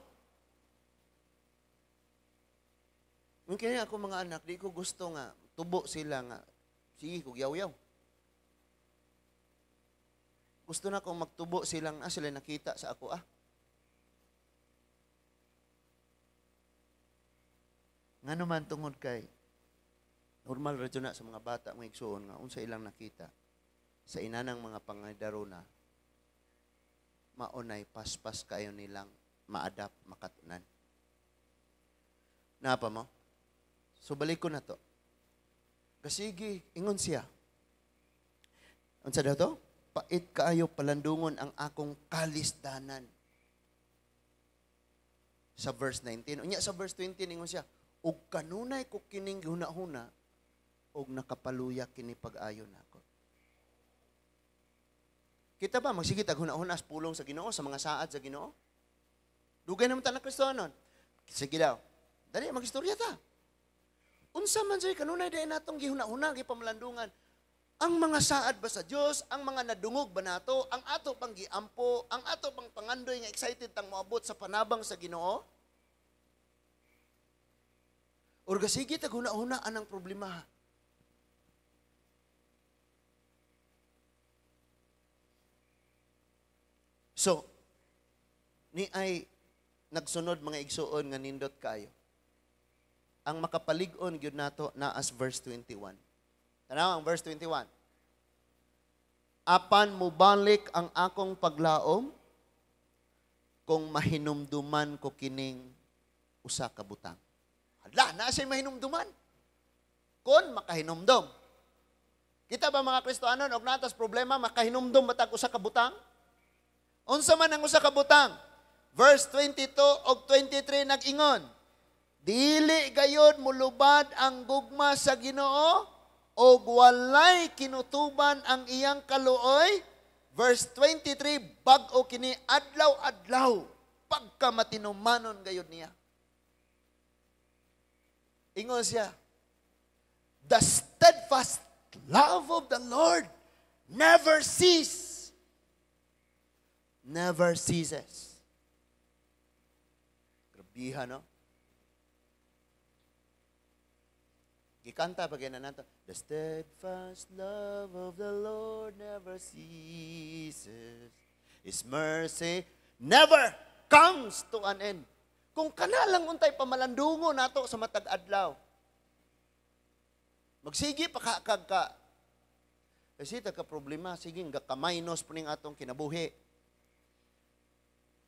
Mungkin ako mga anak, di ko gusto nga tubo sila nga sige, kug yaw-yaw. Gusto na kong magtubo silang, sila nakita sa ako, Nga naman tungod kay, normal radyo na sa mga bata, mga igsuon nga, unsa ilang nakita, sa inanang mga pangadarona, maunay paspas kayo nilang ma-adapt, makatunan. Napa mo? So balik ko na to. Kasigi, ingon siya. Unsa daw to? Pait kaayo palandungon ang akong kalisdanan. Sa verse 19. Unya sa verse 20, ingon siya, ug kanunay ko kining gihuna-huna, ug nakapaluya kini pag-ayo nako. Kita ba, magsige tag huna-huna sa pulong sa Ginoo, sa mga saad sa Ginoo? Dugay naman ta na Kristohanon. Sige daw. Dali, magistorya ta. Unsa man say kanunay day natong gihuna-huna gipamalandungan ang mga saad ba sa Dios, ang mga nadungog ba nato, ang ato pang giampo, ang ato pang pangandoy nga excited tang moabot sa panabang sa Ginoo? Or gasige tag huna-huna anang problema. So, ni ay nagsunod mga igsuon nga nindot kaayo. Ang makapalig-on gyud nato naas verse 21. Tanaw ang verse 21. Apan mubalik ang akong paglaom kung mahinumduman ko kining usa ka butang. Hala, naa siya'y mahinumduman. Kon makahinumdum. Kita ba mga Kristohanon og natas problema makahinumdum ba tag usa ka butang? Unsa man ang usa ka butang? Verse 22 og 23 nag-ingon, dili gayod mulubad ang gugma sa Ginoo og walay kinutuban ang iyang kaluoy. Verse 23, bag-o kini adlaw-adlaw pagka matinumanon gayod niya. Ingon siya, the steadfast love of the Lord never cease. Never ceases. Grabiha, no? Gikanta pa gina nato, the steadfast love of the Lord never ceases. His mercy never comes to an end. Kung kana lang untay pamalandungo nato sa matag adlaw. Magsige pa ka kag ka. Kasi ta ka problema, sige nga ka-minus puning atong kinabuhi.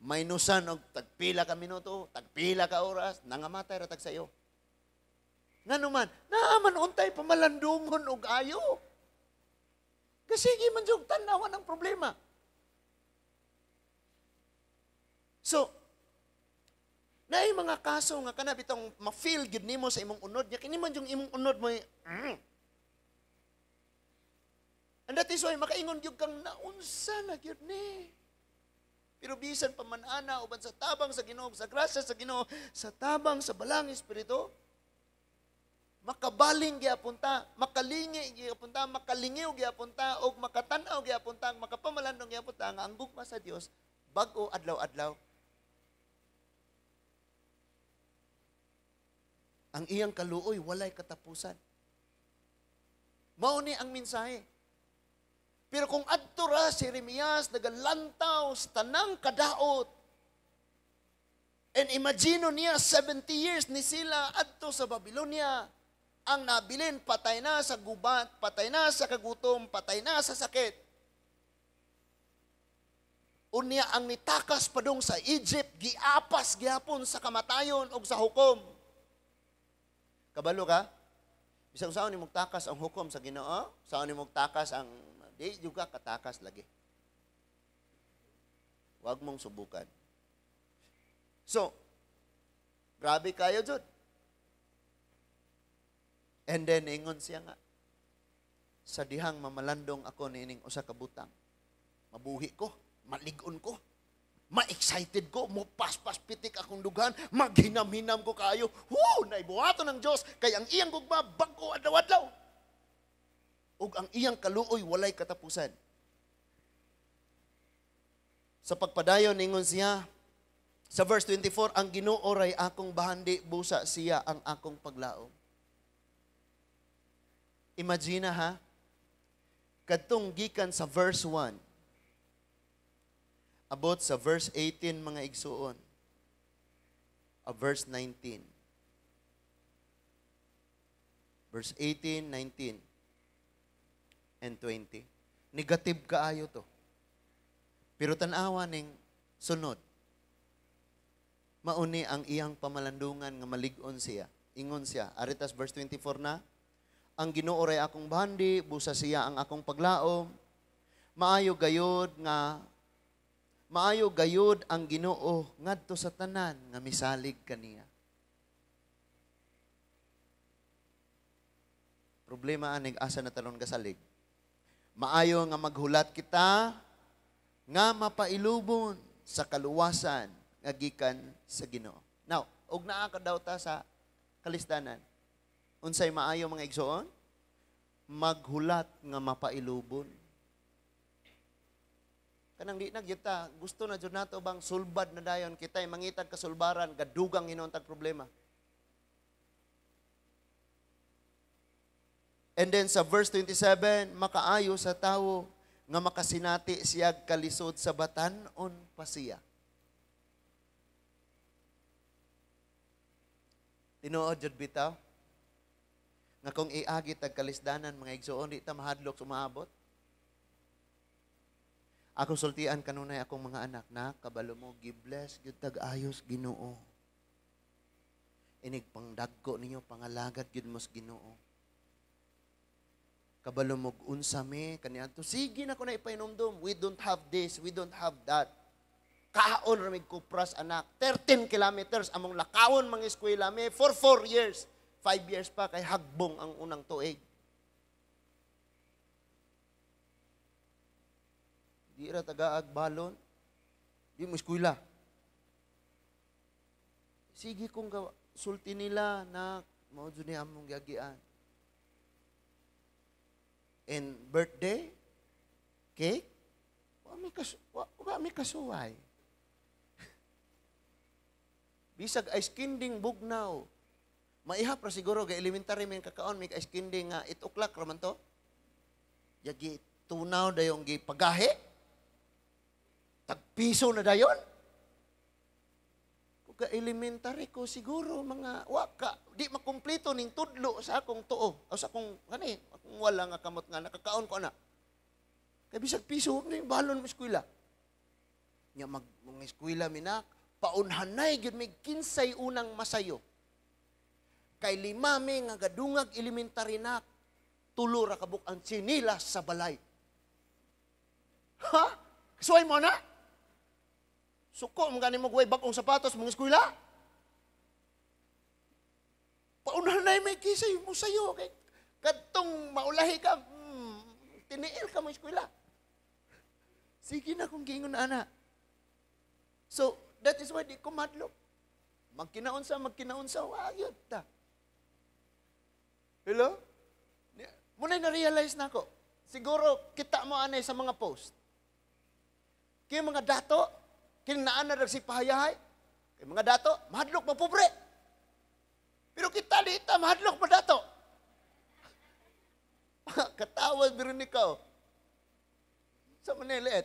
Minusan og tagpila ka minuto, tagpila ka oras, nangamatay ra tag sayo. Ngano man, naaman untay pamalandungon og ayo. Kasi man jud tan-awan ang problema. So, naay mga kaso nga kana bitong ma-feel gyud nimo sa imong unod nya kini man yung imong unod mo. And that is why makaingon gyud kang naunsa na gyud ni. Pero bisan pa man ana uban sa tabang sa Ginoo, sa grasya sa Ginoo, sa tabang sa balang espiritu, makabaling gyapon ta, makalingi gyapon ta, makalingiw gyapon ta, og makatan-aw gyapon ta, makapamalandong gyapon ta nga ang gugma sa Dios bag-o adlaw-adlaw. Ang iyang kaluoy walay katapusan. Mao ni ang mensahe. Pero kung adto ra si Jeremias nagalantaw sa tanang kadaot, and imagine niya 70 years ni sila adto sa Babylonia, ang nabilin patay na sa gubat, patay na sa kagutom, patay na sa sakit. Unya ang nitakas padung sa Egypt, giapas gihapon sa kamatayon og sa hukom. Kabalo ka? Bisag saan ni takas ang hukom sa Ginoo, saan ni takas ang di juga katakas lagi. Huwag mong subukan. So, grabe kayo jud. And then ingon siya nga, sa dihang mamalandong ako niining usa ka butang, mabuhi ko, malig-on ko, ma-excited ko, mo paspas pitik akong dughan, maghinam-hinam ko kayo. Woo! Naibuhaton ng Diyos, kay ang iyang gugma, bag-o adlaw-adlaw. Ug ang iyang kaluoy walay katapusan. Sa pagpadayon, ingon siya, sa verse 24, ang Ginoo ray akong bahandi, busa siya ang akong paglaom. Imagine ha, kadtong gikan sa verse 1, abot sa verse 18 mga igsuon, a verse 19. Verse 18, 19, and 20. Negative kaayo to. Pero tan-awa ning sunod. Mauni ang iyang pamalandungan nga malig-on siya. Ingon siya, aritas verse 24 na, ang Ginoo ray akong bahandi, busa siya ang akong paglaom. Maayo gayod nga maayo gayod ang Ginoo ngadto sa tanan nga misalig kaniya. Problema anig asa na talon gasalig. Maayo nga maghulat kita nga mapailubon sa kaluwasan nga gikan sa Ginoo. Now, og naa ka daw ta sa kalisdanan. Unsay maayo mga igsoon? Maghulat nga mapailubon. Kanang di na gyud ta, gusto na jud nato bang sulbad na dayon kitay mangitag kasulbaran, gadugang hinuon tag problema. And then sa verse 27, makaayo sa tawo nga makasinati siya kalisod sa batan-on pa siya. Tinuod jud bitaw nga kung iagi tag kalisdanan mga igsoon, di ta mahadlok sumaabot. Ako sultian kanunay akong mga anak na kabalo mo, gi-bless gyud tag ayos Ginoo. Inig pangdagko ninyo, pangalagad gyud mo sa Ginoo. Kabalo mo unsa mi kaniadto, sige na ko na ipainomdom, we don't have this, we don't have that. Kaon ra mig kupras anak, 13 kilometers among lakawon mga eskwela mi for 4 years. 5 years pa kay hagbong ang unang tuig. Di ra tagaag balon. Di mo eskwela. Sige kung sulti nila na mao jud ni among giagian. And birthday cake, wa mi kasuway. Bisag ice kinding bugnaw. Maihap ra siguro ga elementary may kakaon may ice kinding nga 8 o'clock ra man to. Yagi tunaw dayong gipagahi. Tagpiso na dayon. Kung ka elementary ko siguro mga wa ka di makumpleto ning tudlo sa akong tuo o sa akong kani akong wala nga kamot nga nakakaon ko ana. Kay bisag piso wag na yung balon mo eskwela. Nya mag mga eskwela minak paunhanay gyud mig kinsay unang masayo. Kay lima mi nga gadungag elementary na tulo ra kabuk ang tsinilas sa balay. Ha? Suway mo na? Suko mo gani mo guway bag-ong sapatos mong eskwela? Paunhanay may kisay mo sayo kay kadtong maulahi ka, tiniil ka mo eskwela. Sige na kung giingon na ana. So, that is why di ko madlok. Magkinaunsa, magkinaunsa, wagyod ta. Hello? Muna'y na-realize na ako. Siguro, kita mo anay sa mga post. Kaya mga dato, kaya naan na nagsipahayahay, kaya mga dato, mahadlok mo pobre. Pero kita dito, mahadlok mo dato. Katawad, Veronica. Sa Manila.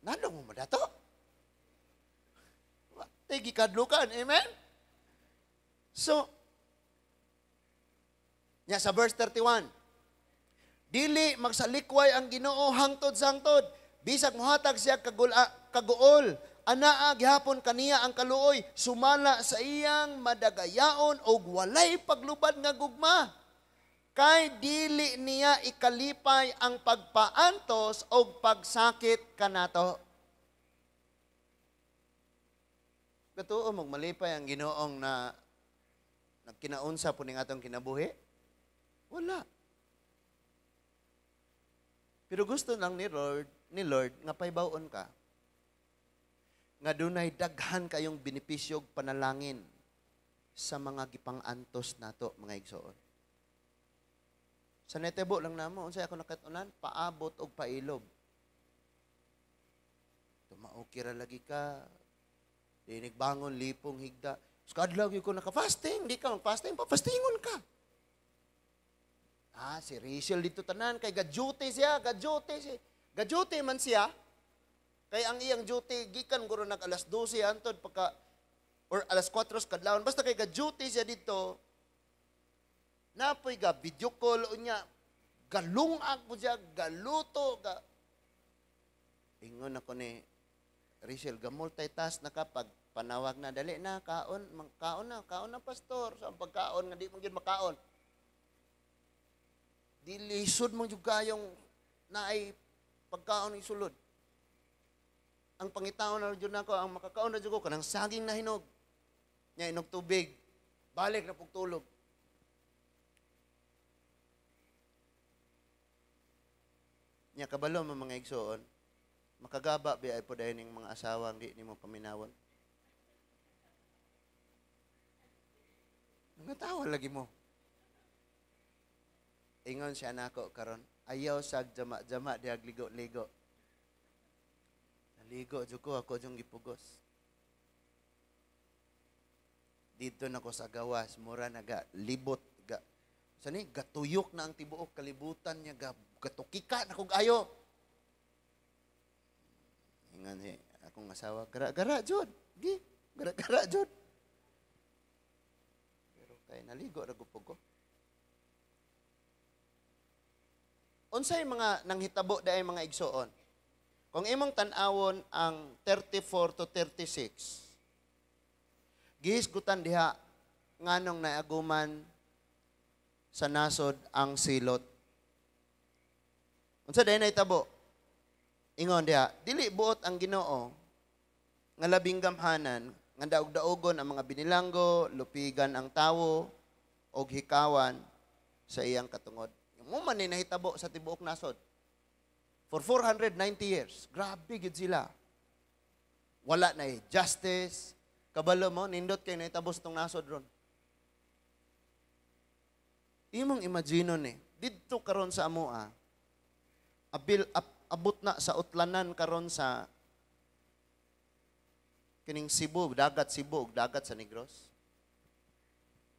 Nano mo madato? Tay gikadlukan, amen? So, nya sa verse 31, dili magsalikway ang Ginoo hangtod sa hangtod, bisag mohatag siya kaguol, anaa gihapon kaniya ang kaluoy, sumala sa iyang madagayaon og walay paglubad nga gugma. Kay dili niya ikalipay ang pagpaantos og pagsakit kanato. Katuo magmalipay ang Ginoong na nagkinaunsa po ning atong kinabuhi? Wala. Pero gusto lang ni Lord nga paybawon ka nga dunay daghan kayong benepisyo og panalangin sa mga gipang-antos nato, mga igsoon. Sa netebo lang namo, unsay ako nakat-unan, paabot og pailob. Tumaoki ra lagi ka, dinig bangon, lipong, higda. Kadlaw gyud ko naka-fasting, di ka mag-fasting, pa-fastingon ka. Ah, si Rachel dito tanan, kay ga-duty siya, ga-duty siya. Ga-duty man siya, kay ang iyang duty, gikan guro nag alas 12 antod pagka, or alas 4 kadlawon, basta kay ga-duty siya dito, napoy ga video call unya, galungag po siya, galuto, ga. Ingon ako ni Rachel, ga multitask na kapag panawag na, dali na, kaon, kaon na, kaon na, pastor. Sa so, pagkaon, nga di mo gyud makaon. Di lisod mo jud kayong naay pagkaon isulod. Ang pangitaon na jud nako, ang makakaon na jud ko, kanang saging na hinog. Nya inog tubig, balik na pug tulog. Nya kabalo mo mga igsoon, makagaba bi ay po dayon ning mga asawang di nimo paminawon. Nangatawa lagi mo. Ingon siya nako karon, ayaw sag jama-jama diag ligo-ligo. Naligo jud ko, ako jung gipugos. Dito na ko sa gawas, mura naga libot ga. Sa ni gatuyok na ang tibuok kalibutan niya, ga gatukika na kog ayo. Ingon si akong asawa, gara-gara jud. Gi, gara-gara jud. Pero kay naligo ra gud ko. Unsay mga nanghitabo daay mga igsoon? Kung imong tan-awon ang 34 to 36, gihisgutan diha nganong naaguman sa nasod ang silot. Unsa day nahitabo? Ingon diha, dili buot ang Ginoo nga labing gamhanan nga daog-daogon ang mga binilanggo, lupigan ang tawo og hikawan sa iyang katungod. Mo man ni nahitabo sa tibuok nasod. For 490 years, grabe gid sila. Wala na justice. Kabalo mo, nindot kay nahitabo sa tong nasod ron. Imong imagine ni, didto karon sa amoa, abot na sa utlanan karon sa kining Cebu, dagat Cebu, dagat sa Negros.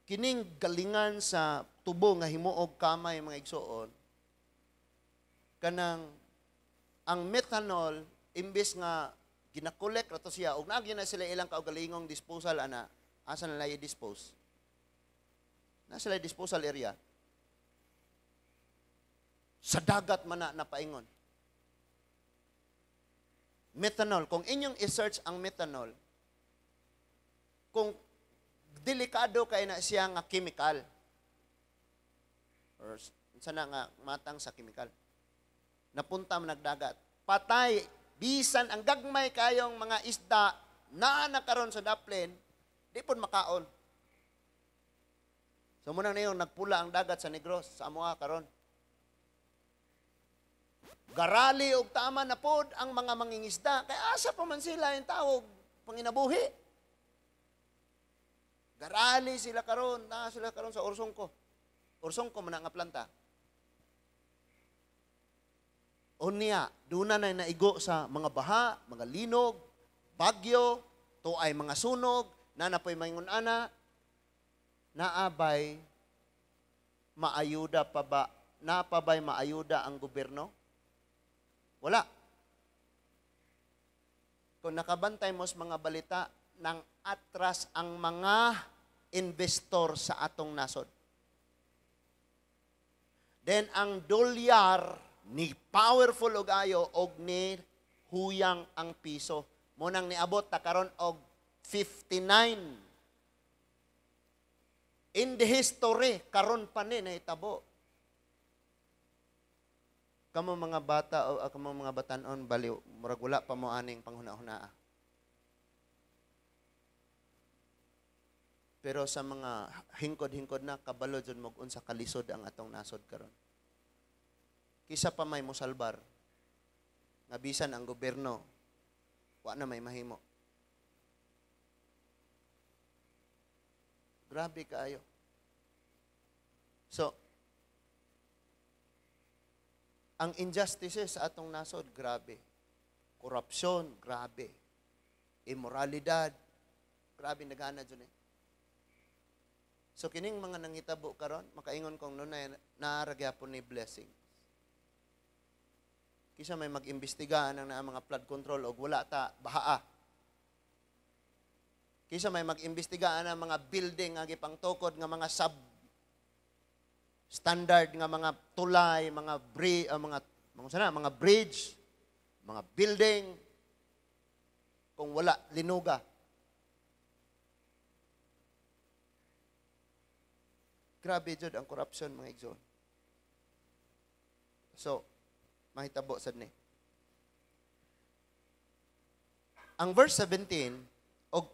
Kining galingan sa tubo nga himuog kamay mga igsoon, kanang ang methanol imbes nga ginakolek rato siya og naagi na sila ilang kaugalingong disposal ana, asa na lang i-dispose? Na sila disposal area. Sa dagat man na napaingon. Methanol, kung inyong i-search ang methanol, kung delikado kay na siya nga chemical, or sana nga matang sa chemical, napunta man nagdagat, patay, bisan ang gagmay kayong mga isda naa na karon sa daplin, di pud makaon. So muna niyo nagpula ang dagat sa Negros, sa amoa karon. Garali og tama na pod ang mga mangingisda, kay asa pa man sila yung tawag panginabuhi. Garali sila karon, naa sila karon sa Orsongko. Orsongko man nga planta. Unya, doon na naigo sa mga baha, mga linog, bagyo, to ay mga sunog, na napoy maingon ana, naabay, maayuda pa ba Napabay maayuda ang gobyerno? Wala. Kung nakabantay mo sa mga balita, nang atras ang mga investor sa atong nasod. Then ang dolyar ni powerful og ayo og ni huyang ang piso. Munang niabot ta karon og 59. In the history, karon pa ni nahitabo. Kamo mga bata o kamo mga batanon, baliw, murag wala pa mo aning panghuna-hunaa. Pero sa mga hingkod-hingkod na, kabalo dyan mo unsa kalisod ang atong nasod karon. Kisa pa may mosalbar, nga bisan ang gobyerno, wa na may mahimo. Grabe kaayo. So, ang injustices sa atong nasod, grabe. Korupsyon, grabe. Immoralidad, grabe nagana dyan eh. So, kining mga nangitabo karon, makaingon kong nunay, naaragyapon ni blessings. Kisa may mag-imbestiga ang naa mga flood control og wala ta bahaa. Kisa may mag-imbestiga ang mga building nga gipangtukod nga mga sub standard nga mga tulay, mga mga sana, mga bridge, mga building, kung wala linuga. Grabe jud ang corruption, mga igsoon. So, mahitabo sad ni. Ang verse 17 og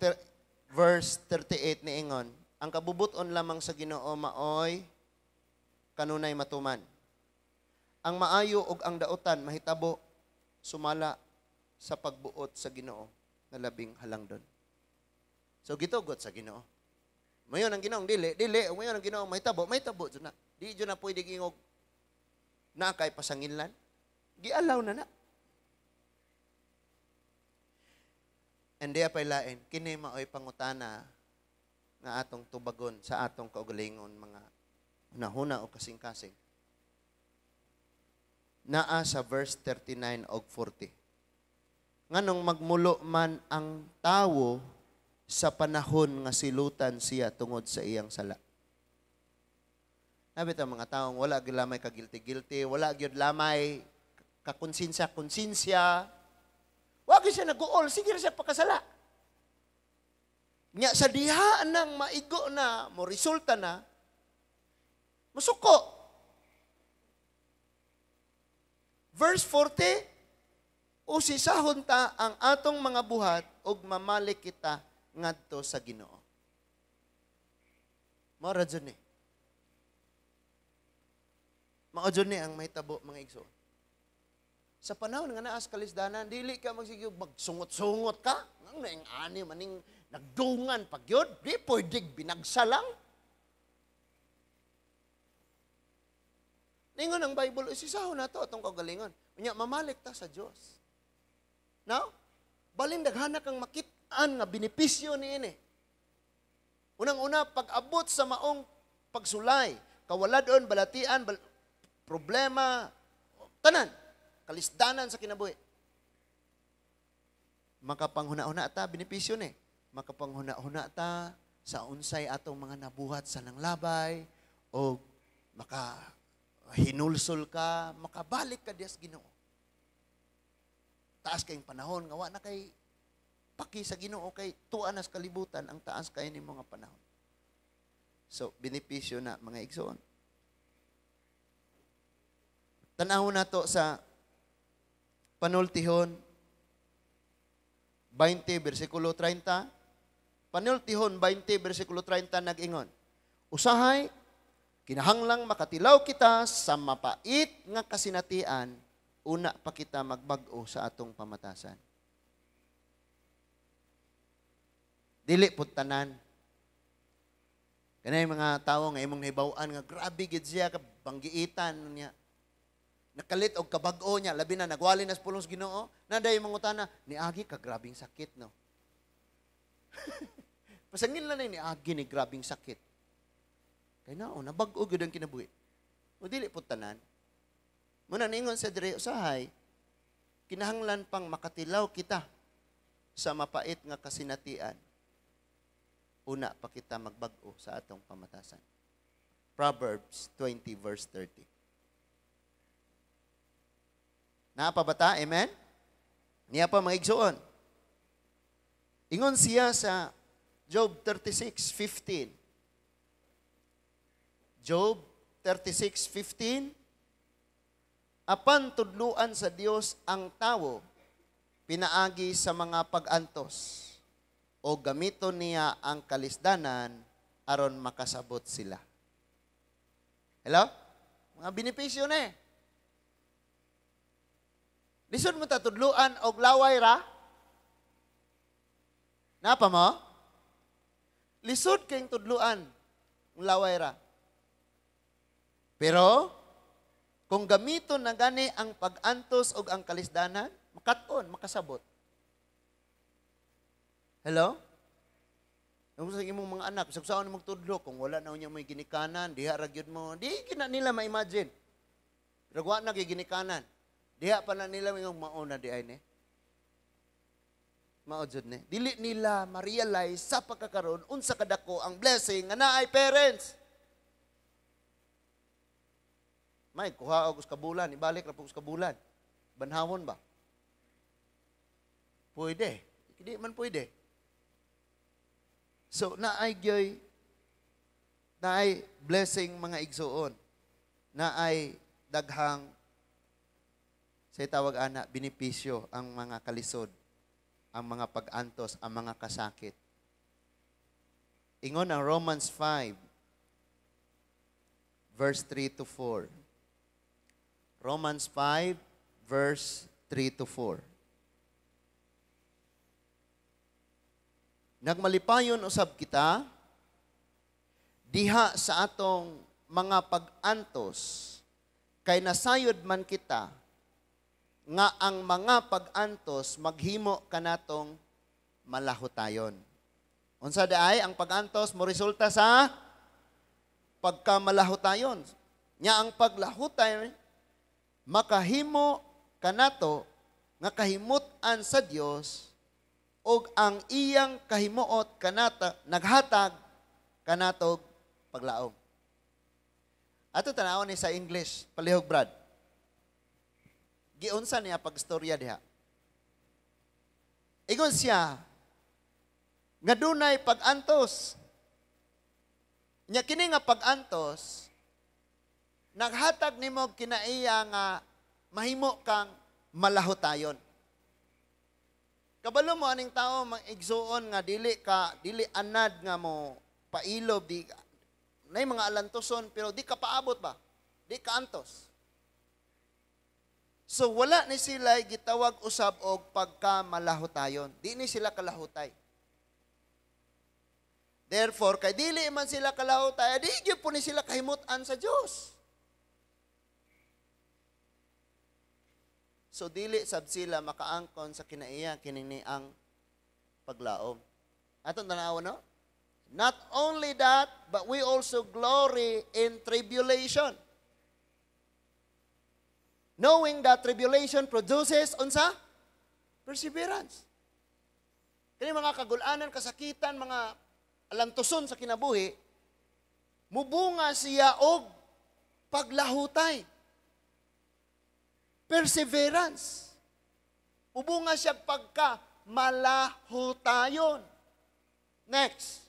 verse 38 niingon, ang kabubuton lamang sa Ginoo maoy kanunay matuman. Ang maayo ug ang dautan mahitabo sumala sa pagbuot sa Ginoo na labing halangdon. So gitugot sa Ginoo. Mayon ang Ginoong dili, dili, ug mayon ang Ginoong mahitabo, mahitabo jud na. Di jud na pwede gingog na kay pasanginlan. Gialaw na na. And diya pa'y lain, kini maoy pangutana nga atong tubagon sa atong kaugalingon mga hunahuna o kasing-kasing. Naa sa verse 39 og 40. Nganong magmulo man ang tawo sa panahon nga silutan siya tungod sa iyang sala. Nabit ang mga taong wala gyud lamay kagilty-guilty, wala gyud lamay kakonsensya-konsensya. Wa gyud siya nag-uol, sige ra siya pakasala. Nya sa diha nang maigo na, mo resulta na, musuko. Verse 40, usisahon ta ang atong mga buhat ug mamalik kita ngadto sa Ginoo. Mao ra jud ni. Mao jud ni ang mahitabo, mga igsoon. Sa panahon nga naa sa kalisdanan, dili ka magsigig magsungot-sungot ka. Ang naing ani maning nagdungan pagyod, di pwedeng binagsa lang. Ningon ang Bible, isisahon na to atong kaugalingon. Unya mamalik ta sa Dios. Now, balin daghana kang makit-an nga benepisyo niini. Unang-una, pag-abot sa maong pagsulay, kawaladon, balatian, problema, tanan, kalisdanan sa kinabuhi. Makapanghuna-huna ta, benepisyo ni. Makapanghuna-huna ta sa unsay atong mga nabuhat sa nanglabay, o maka hinulsol ka, makabalik ka diya sa Ginoo. Taas kayong panahon, nga wa na kay paki sa Ginoo kay tuwa na sa kalibutan ang taas kay ni mga panahon. So, benepisyo na mga igsoon. Tan-awon nato sa Panultihon 20 versikulo 30. Panultihon 20 versikulo 30 nag-ingon, usahay kinahanglang makatilaw kita sa mapait nga kasinatian, una pa kita magbag-o sa atong pamatasan. Dili pud tanan. Kanay mga tawo nga imong nahibaw-an nga grabe gid siya ka banggiitan niya. Nakalit og kabag-o niya, labi na nagwali na sa pulong sa Ginoo, naday mangutana, niagi ka grabing sakit, no. Pasangil na niagi ni grabing sakit. Kay nao, nabag-o gyud ang kinabuhi. O dili pud tanan. Muna ningon sa diri usahay, kinahanglan pang makatilaw kita sa mapait nga kasinatian. Una pa kita magbag-o sa atong pamatasan. Proverbs 20 verse 30. Naa pa ba ta? Amen? Niya pa mga igsuon. Ingon siya sa Job 36:15. Job 36:15. Apan tudluan sa Dios ang tawo pinaagi sa mga pag-antos o gamiton niya ang kalisdanan aron makasabot sila. Hello? Mga benepisyo na eh. Lisod mo ta tudluan og laway ra? Napa mo? Lisod kayong tudluan og laway ra. Pero kung gamiton na gani ang pag-antos og ang kalisdanan, makat-on, makasabot. Hello? Kung sa imong mga anak, sa saan mong tudlo, kung wala na unya mo'y ginikanan, diha ra gyud mo, di gina nila ma-imagine. Pero wa na gyud ginikanan. Diha pa na nila yung mauna di ay ni. Mao jud ni. Dili nila ma-realize sa pagkakaroon unsa kadako ang blessing nga naay parents. May kuha og usa ka bulan, ibalik ra pug usa ka bulan. Banhawon ba? Pwede. Hindi man pwede. So naay gyoy naay blessing, mga igsuon. Naay daghang sa tawag ana benepisyo ang mga kalisod, ang mga pag-antos, ang mga kasakit. Ingon ang Romans 5 verse 3 to 4. Romans 5 verse 3 to 4. Nagmalipayon usab kita diha sa atong mga pag-antos kay nasayod man kita nga ang mga pag-antos maghimo kanatong malahutayon. Unsa diay ang pag-antos mo resulta sa pagkamalahutayon. Nya ang paglahutay makahimo kanato nga kahimut-an sa Dios og ang iyang kahimuot kanata naghatag kanatog paglaom. Ato tan-awon ni sa English, palihog, Brad. Giunsa niya pagstorya diha. Ingon siya nga dunay pag-antos. Nya kini nga pag-antos naghatag nimo kinaiya nga mahimo kang malahutayon. Kabalo mo aning tao mga igsuon nga dili ka dili anad nga mo pailob, di nay mga alantoson pero di ka paabot ba? Di ka antos. So wala ni sila gitawag usab og pagkamalahutayon. Di ni sila kalahutay. Therefore, kay dili man sila kalahutay, di gyud po ni sila kahimut-an sa Dios. So dili sab sila makaangkon sa kinaiya kini ni ang paglaom. Atong tan-awon, no? Not only that, but we also glory in tribulation. Knowing that tribulation produces unsa? Perseverance. Kini mga kagulanan, kasakitan, mga alantuson sa kinabuhi, mubunga siya og paglahutay. Perseverance. Mubunga siya pagka malahutayon. Next.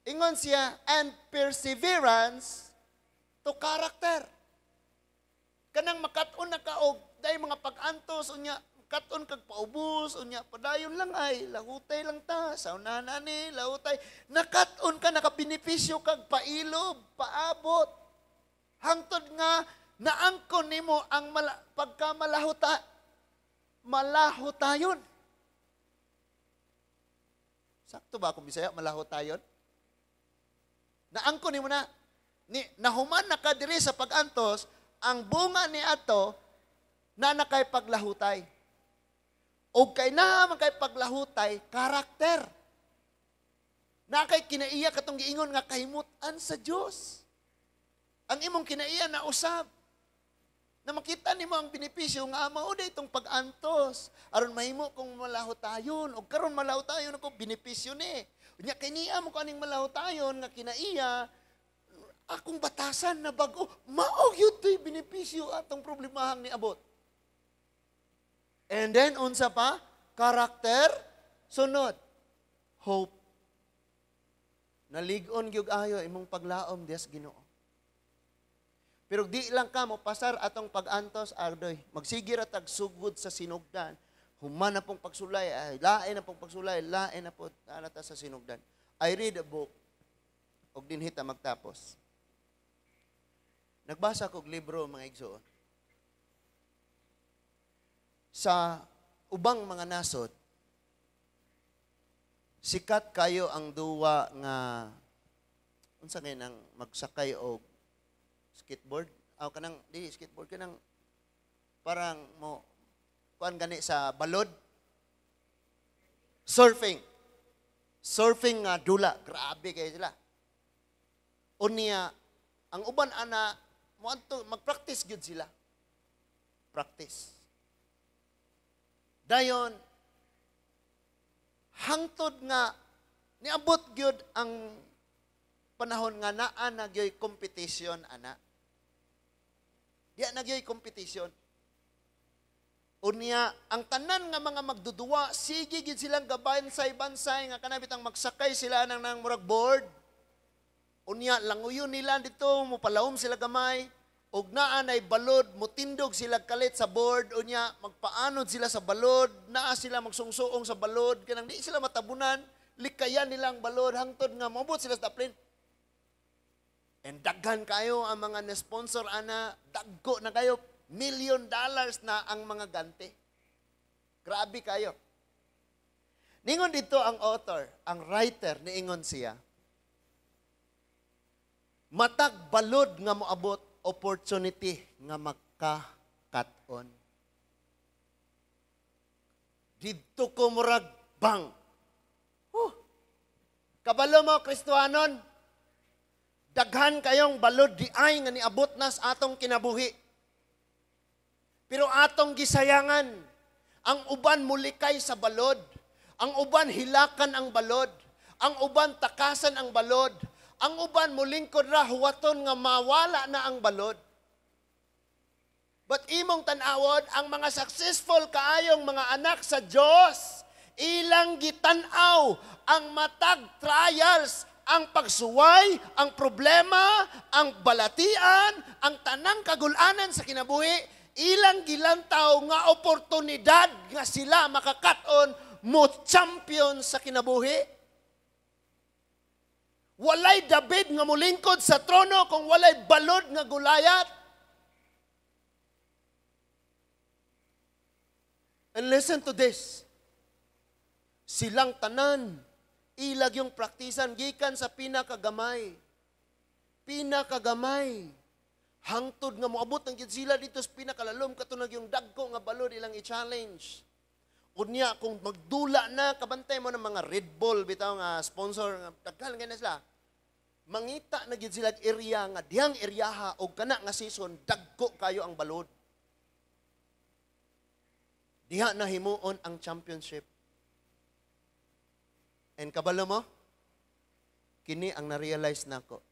Ingon siya, and perseverance to character. Kanang makat-on na ka og dahil mga pag-antos, unya, kat-on kag paubos, unya, padayon lang ay, lahutay lang ta, sa unahan ani, lahutay. Nakat-on ka, nakabenepisyo kag pailob, paabot. Hangtod nga, naangkon nimo ang pagkamalahuta, malahutayon. Sakto ba kung Bisaya, malahutayon? Naangkon nimo na, ni, nahuman na ka diri sa pag-antos, ang bunga ni ato, na nakay paglahutay. O kay naa man kay paglahutay, karakter. Na kay kinaiya katong giingon nga kahimutan sa Dios. Ang imong kinaiya na usab. Na makita nimo ang benepisyo nga mao day itong pag-antos. Aron mahimo kong malahotayon og karon malahotayon ako, benepisyo ni. Unya kay niya mo ko aning malahotayon nga kinaiya akong batasan na bag-o, mao gyud to'y benepisyo atong problemahang niabot. And then unsa pa? Karakter, sunod. Hope. Nalig-on gyud ayo imong paglaom dias Ginoo. Pero di lang ka mo pasar atong pag-antos, ardoy. Magsige ra tag sugod sa sinugdan. Human na pong pagsulay, ay, lain na pong pagsulay, lain na po ta sa sinugdan. I read a book, og dinhi ta magtapos. Nagbasa kog libro, mga igsoon. Sa ubang mga nasod, sikat kayo ang duwa nga unsa kay nang magsakay og skateboard? Aw, kanang di skateboard, kanang parang mo kuan gani sa balod. Surfing. Surfing nga dula, grabe kay sila. Unya ang uban ana moadto magpractice gyud sila. Practice. Dayon hangtod nga niabot gyud ang panahon nga naa na gyoy competition ana. Diya na gyoy competition. Unya, ang tanan nga mga magduduwa, sige gid silang gabansay-bansay nga kana bitang magsakay sila nang murag board. Unya, languyon nila dito, mopalawom sila gamay, og naa nay balod, mutindog sila kalit sa board, unya, magpaanod sila sa balod, naa sila magsungsuong sa balod, kanang di sila matabunan, likayan nila ang balod, hangtod nga moabot sila sa plane. And daghan kayo ang mga na-sponsor ana, dagko na kayo, $1 million na ang mga gante. Grabe kayo. Ningon dito ang author, ang writer, niingon siya, matag balod nga moabot, opportunity nga magka-cut-on. Didto ko murag bang. Huh. Kabalo mo, Kristohanon, daghan kayong balod di ay nga niabot na sa atong kinabuhi. Pero atong gisayangan, ang uban mulikay sa balod, ang uban hilakan ang balod, ang uban takasan ang balod, ang uban mulingkod ra huwaton nga mawala na ang balod. But imong tan-awon, ang mga successful kaayong mga anak sa Dios, ilang gitan-aw ang matag trials, ang pagsuway, ang problema, ang balatian, ang tanang kagulanan sa kinabuhi, ilang gilantaw nga oportunidad nga sila makakat-on mo champion sa kinabuhi. Walay David nga mulingkod sa trono kung walay balod nga Goliath. And listen to this. Silang tanan, ilag yung praktisan gikan sa pinakagamay. Pinakagamay. Hangtod nga moabot ang gid sila dito sa pinakalalom katunag yung dagko nga balod ilang i-challenge. Unya kung magdula na kabantay mo ng mga Red Bull bitaw nga sponsor nga daghan nga na sila. Mangita na gid sila area nga diyang eryaha og kana nga season dagko kayo ang balod. Diha na himuon ang championship. And kabalo mo, kini ang na-realize nako.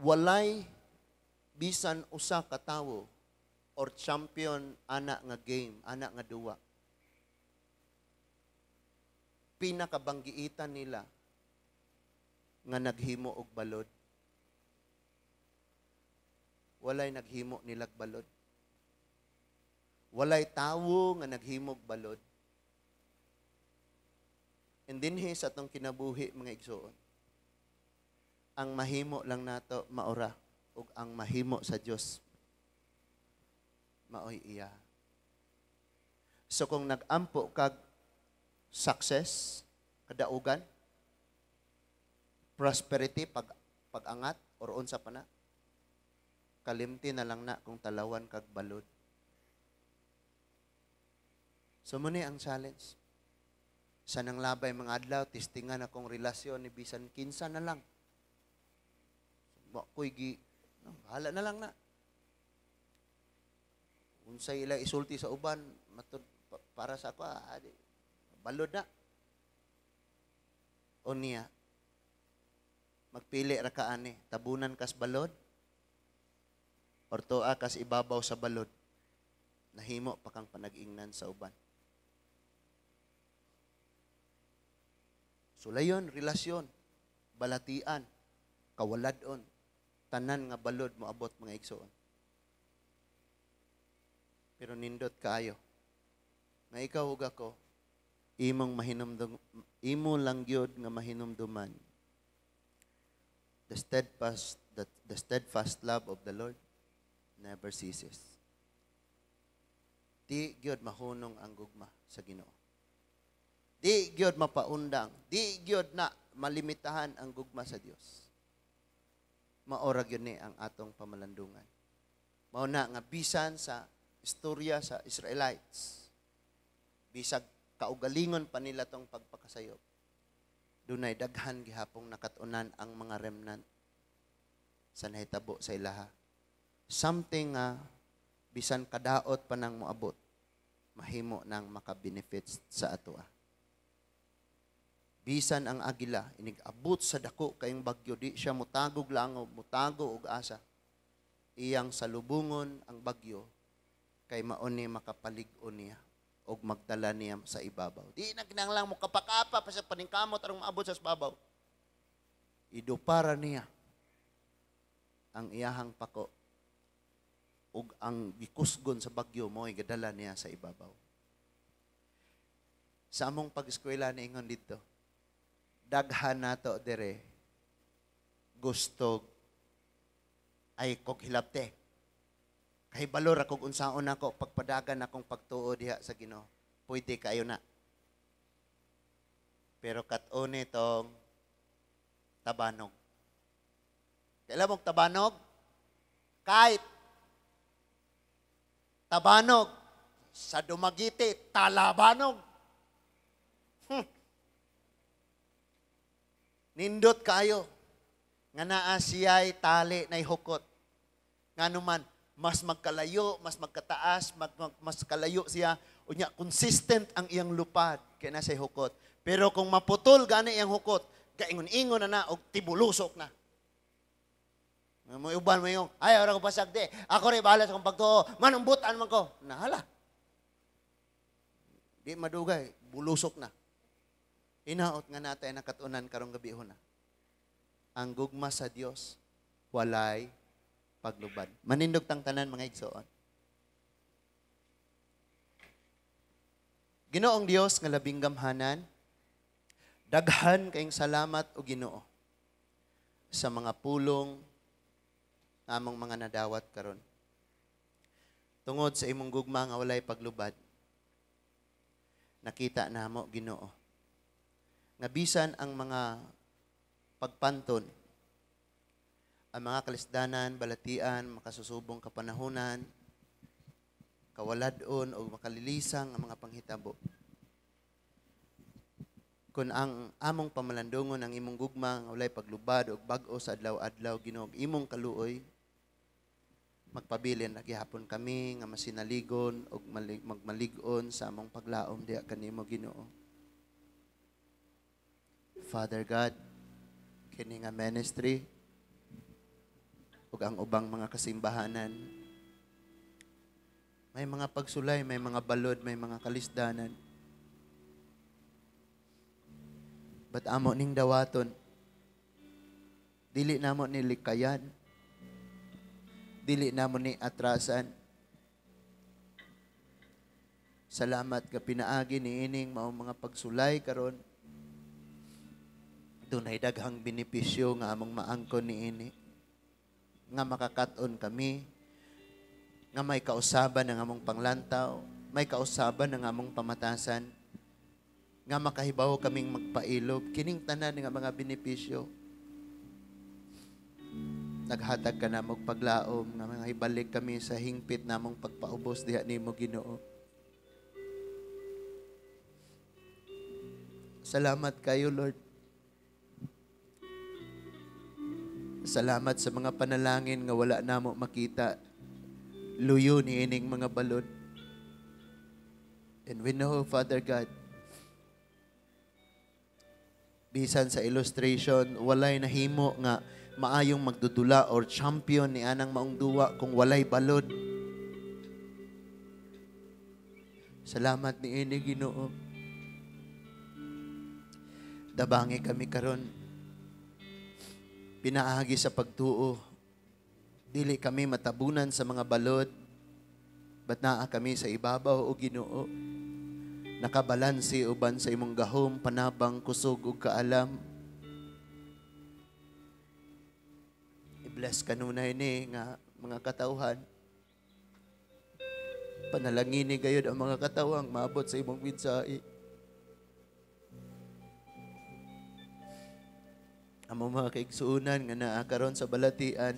Walay bisan usa ka tawo or champion ana nga game, ana nga duwa. Pinakabanggiitan nila nga naghimo og balod. Walay naghimo nilag balod. Walay tawo nga naghimog balod. And dinhi sa atong kinabuhi, mga igsoon, ang mahimo lang nato maura ug ang mahimo sa Dios maoy iya. So kung nag-ampo kag success, kadaugan, prosperity, pag-angat, or unsa pa na, kalimti na lang na kung talawan kag balod. So muna ang challenge. Sa nang labay mga adlaw, testingan akong relasyon ni bisan kinsa na lang. Wa ko'y gi, no, bahala na lang na. Unsay ila isulti sa uban, matud para sa ako, di, balod na. O niya, magpili ra ka ani, tabunan kas balod, or tuaa kas ibabaw sa balod, nahimo pa kang panag-ingnan sa uban. Sulayon, relasyon, balatian, kawaladon, tanan nga balod moabot mga igsoon. Pero nindot kaayo nga ikaw ug ako, imong mahinumdum, imo lang gyud nga mahinumduman the steadfast love of the Lord never ceases. Di gyud mahunong ang gugma sa Ginoo. Di gyud mapaundang, di gyud na malimitahan ang gugma sa Dios. Maora gyud ni ang atong pamalandungan. Mao na nga bisan sa istorya sa Israelites, bisag kaugalingon pa nila tong pagpakasayop, dunay daghan gihapong nakat-unan ang mga remnant sa nahitabo sa ilaha. Something nga bisan kadaot pa nang moabot, mahimo nang makabenefits sa atoa. Bisan ang agila inig-abot sa dako kayong bagyo, di siya mutagog langob, mutago og asa. Iyang salubungon ang bagyo kay mauni makapalig-on niya og magdala niya sa ibabaw. Di na kinahanglan mo kapakapa pa sa paningkamot aron maabot sa babaw. Idupara niya ang iyahang pako ug ang gikusgon sa bagyo mo'y gadala niya sa ibabaw. Sa among pag-eskwela niingon dito, daghan nato dire gusto ay kog hilabte. Kahibalo ra kog unsaon nako pagpadagan akong pagtuo diha sa Ginoo. Pwede kayo na. Pero kat-one tong tabanog. Kailan mong tabanog? Kahit tabanog sa Dumaguete, talabanog. Nindot kayo nga naa siya'y tali na hukot. Nganuman, mas magkalayo, mas magkataas, mas kalayo siya. Unya, consistent ang iyang lupad kay na siya'y hukot. Pero kung maputol gani iyang hukot, kaingon-ingon na na og tibulusok na. May uban mo yung, ay, ora ko pasag di. Ako rin bahala sa akong pagtuo. Manumbutan man ko. Nahala. Di madugay, bulusok na. Inaot nga natay nakatunan karong gabi na. Ang gugma sa Dios walay paglubad. Manindog tang tanan mga igsoon. Ginoong Dios nga labing gamhanan, daghan kayong salamat o Ginoo sa mga pulong nga among mga nadawat karon. Tungod sa imong gugma nga walay paglubad, nakita namo Ginoo nga bisan ang mga pagpanton, ang mga kalisdanan, balatian, makasusubong kapanahunan, kawaladon o makalilisang ang mga panghitabo. Kung ang among pamalandungon ang imong gugma nga walay paglubad og bag-o sa adlaw-adlaw Ginoo, imong kaluoy, magpabilin na gihapon kami nga masinaligon og magmalig-on sa among paglaom diha kanimo Ginoo. Father God, kini nga ministry ug ang ubang mga kasimbahanan, may mga pagsulay, may mga balod, may mga kalisdanan. But amo ning dawaton, dili namo ni likayan, dili namo ni atrasan. Salamat ka pinaagi ni ining mao mga pagsulay karon. Dunay daghang benepisyo nga among maangkon niini, nga makakat-on kami, nga may kausaban ang among panglantaw, may kausaban ang among pamatasan, nga makahibaw kaming magpailob. Kining tanan nga mga benepisyo, naghatag ka na magpaglaom, nga mga ibalik kami sa hingpit namong pagpaubos diha nimo Ginoo. Salamat kayo, Lord. Salamat sa mga panalangin nga wala namo makita. Luyo ni ining mga balod. And we know, Father God, bisan sa illustration, walay nahimo nga maayong magdudula or champion ni anang maong duwa kung walay balod. Salamat ni ini, Ginoo. Dabangi kami karon. Pinaagi sa pagtuo. Dili kami matabunan sa mga balod. But naa kami sa ibabaw, o Ginoo. Nakabalanse uban sa imong gahom, panabang, kusog ug kaalam. I-bless kanunay ni nga mga katawhan. Panalangini gayud ang mga katawang maabot sa imong mensahe. Amo mga kaigsuonan nga naa karon sa balatian,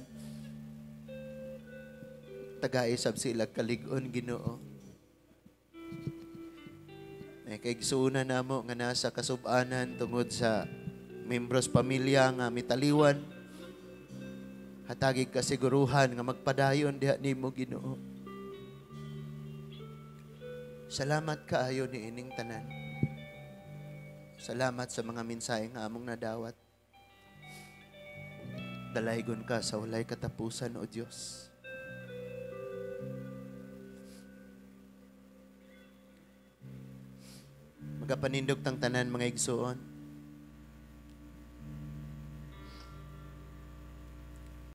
tagai sab sila kalig-on, Ginoo. May kaigsuonan namo nga nasa kasub-anan tungod sa membros pamilya nga mitaliwan. Hatagig kasiguruhan nga magpadayon diha nimo, Ginoo. Salamat kaayo ni ining tanan. Salamat sa mga mensahe nga among nadawat. Dalaygon ka sa walay katapusan, O Dios. Magapanindog tang tanan, mga igsoon.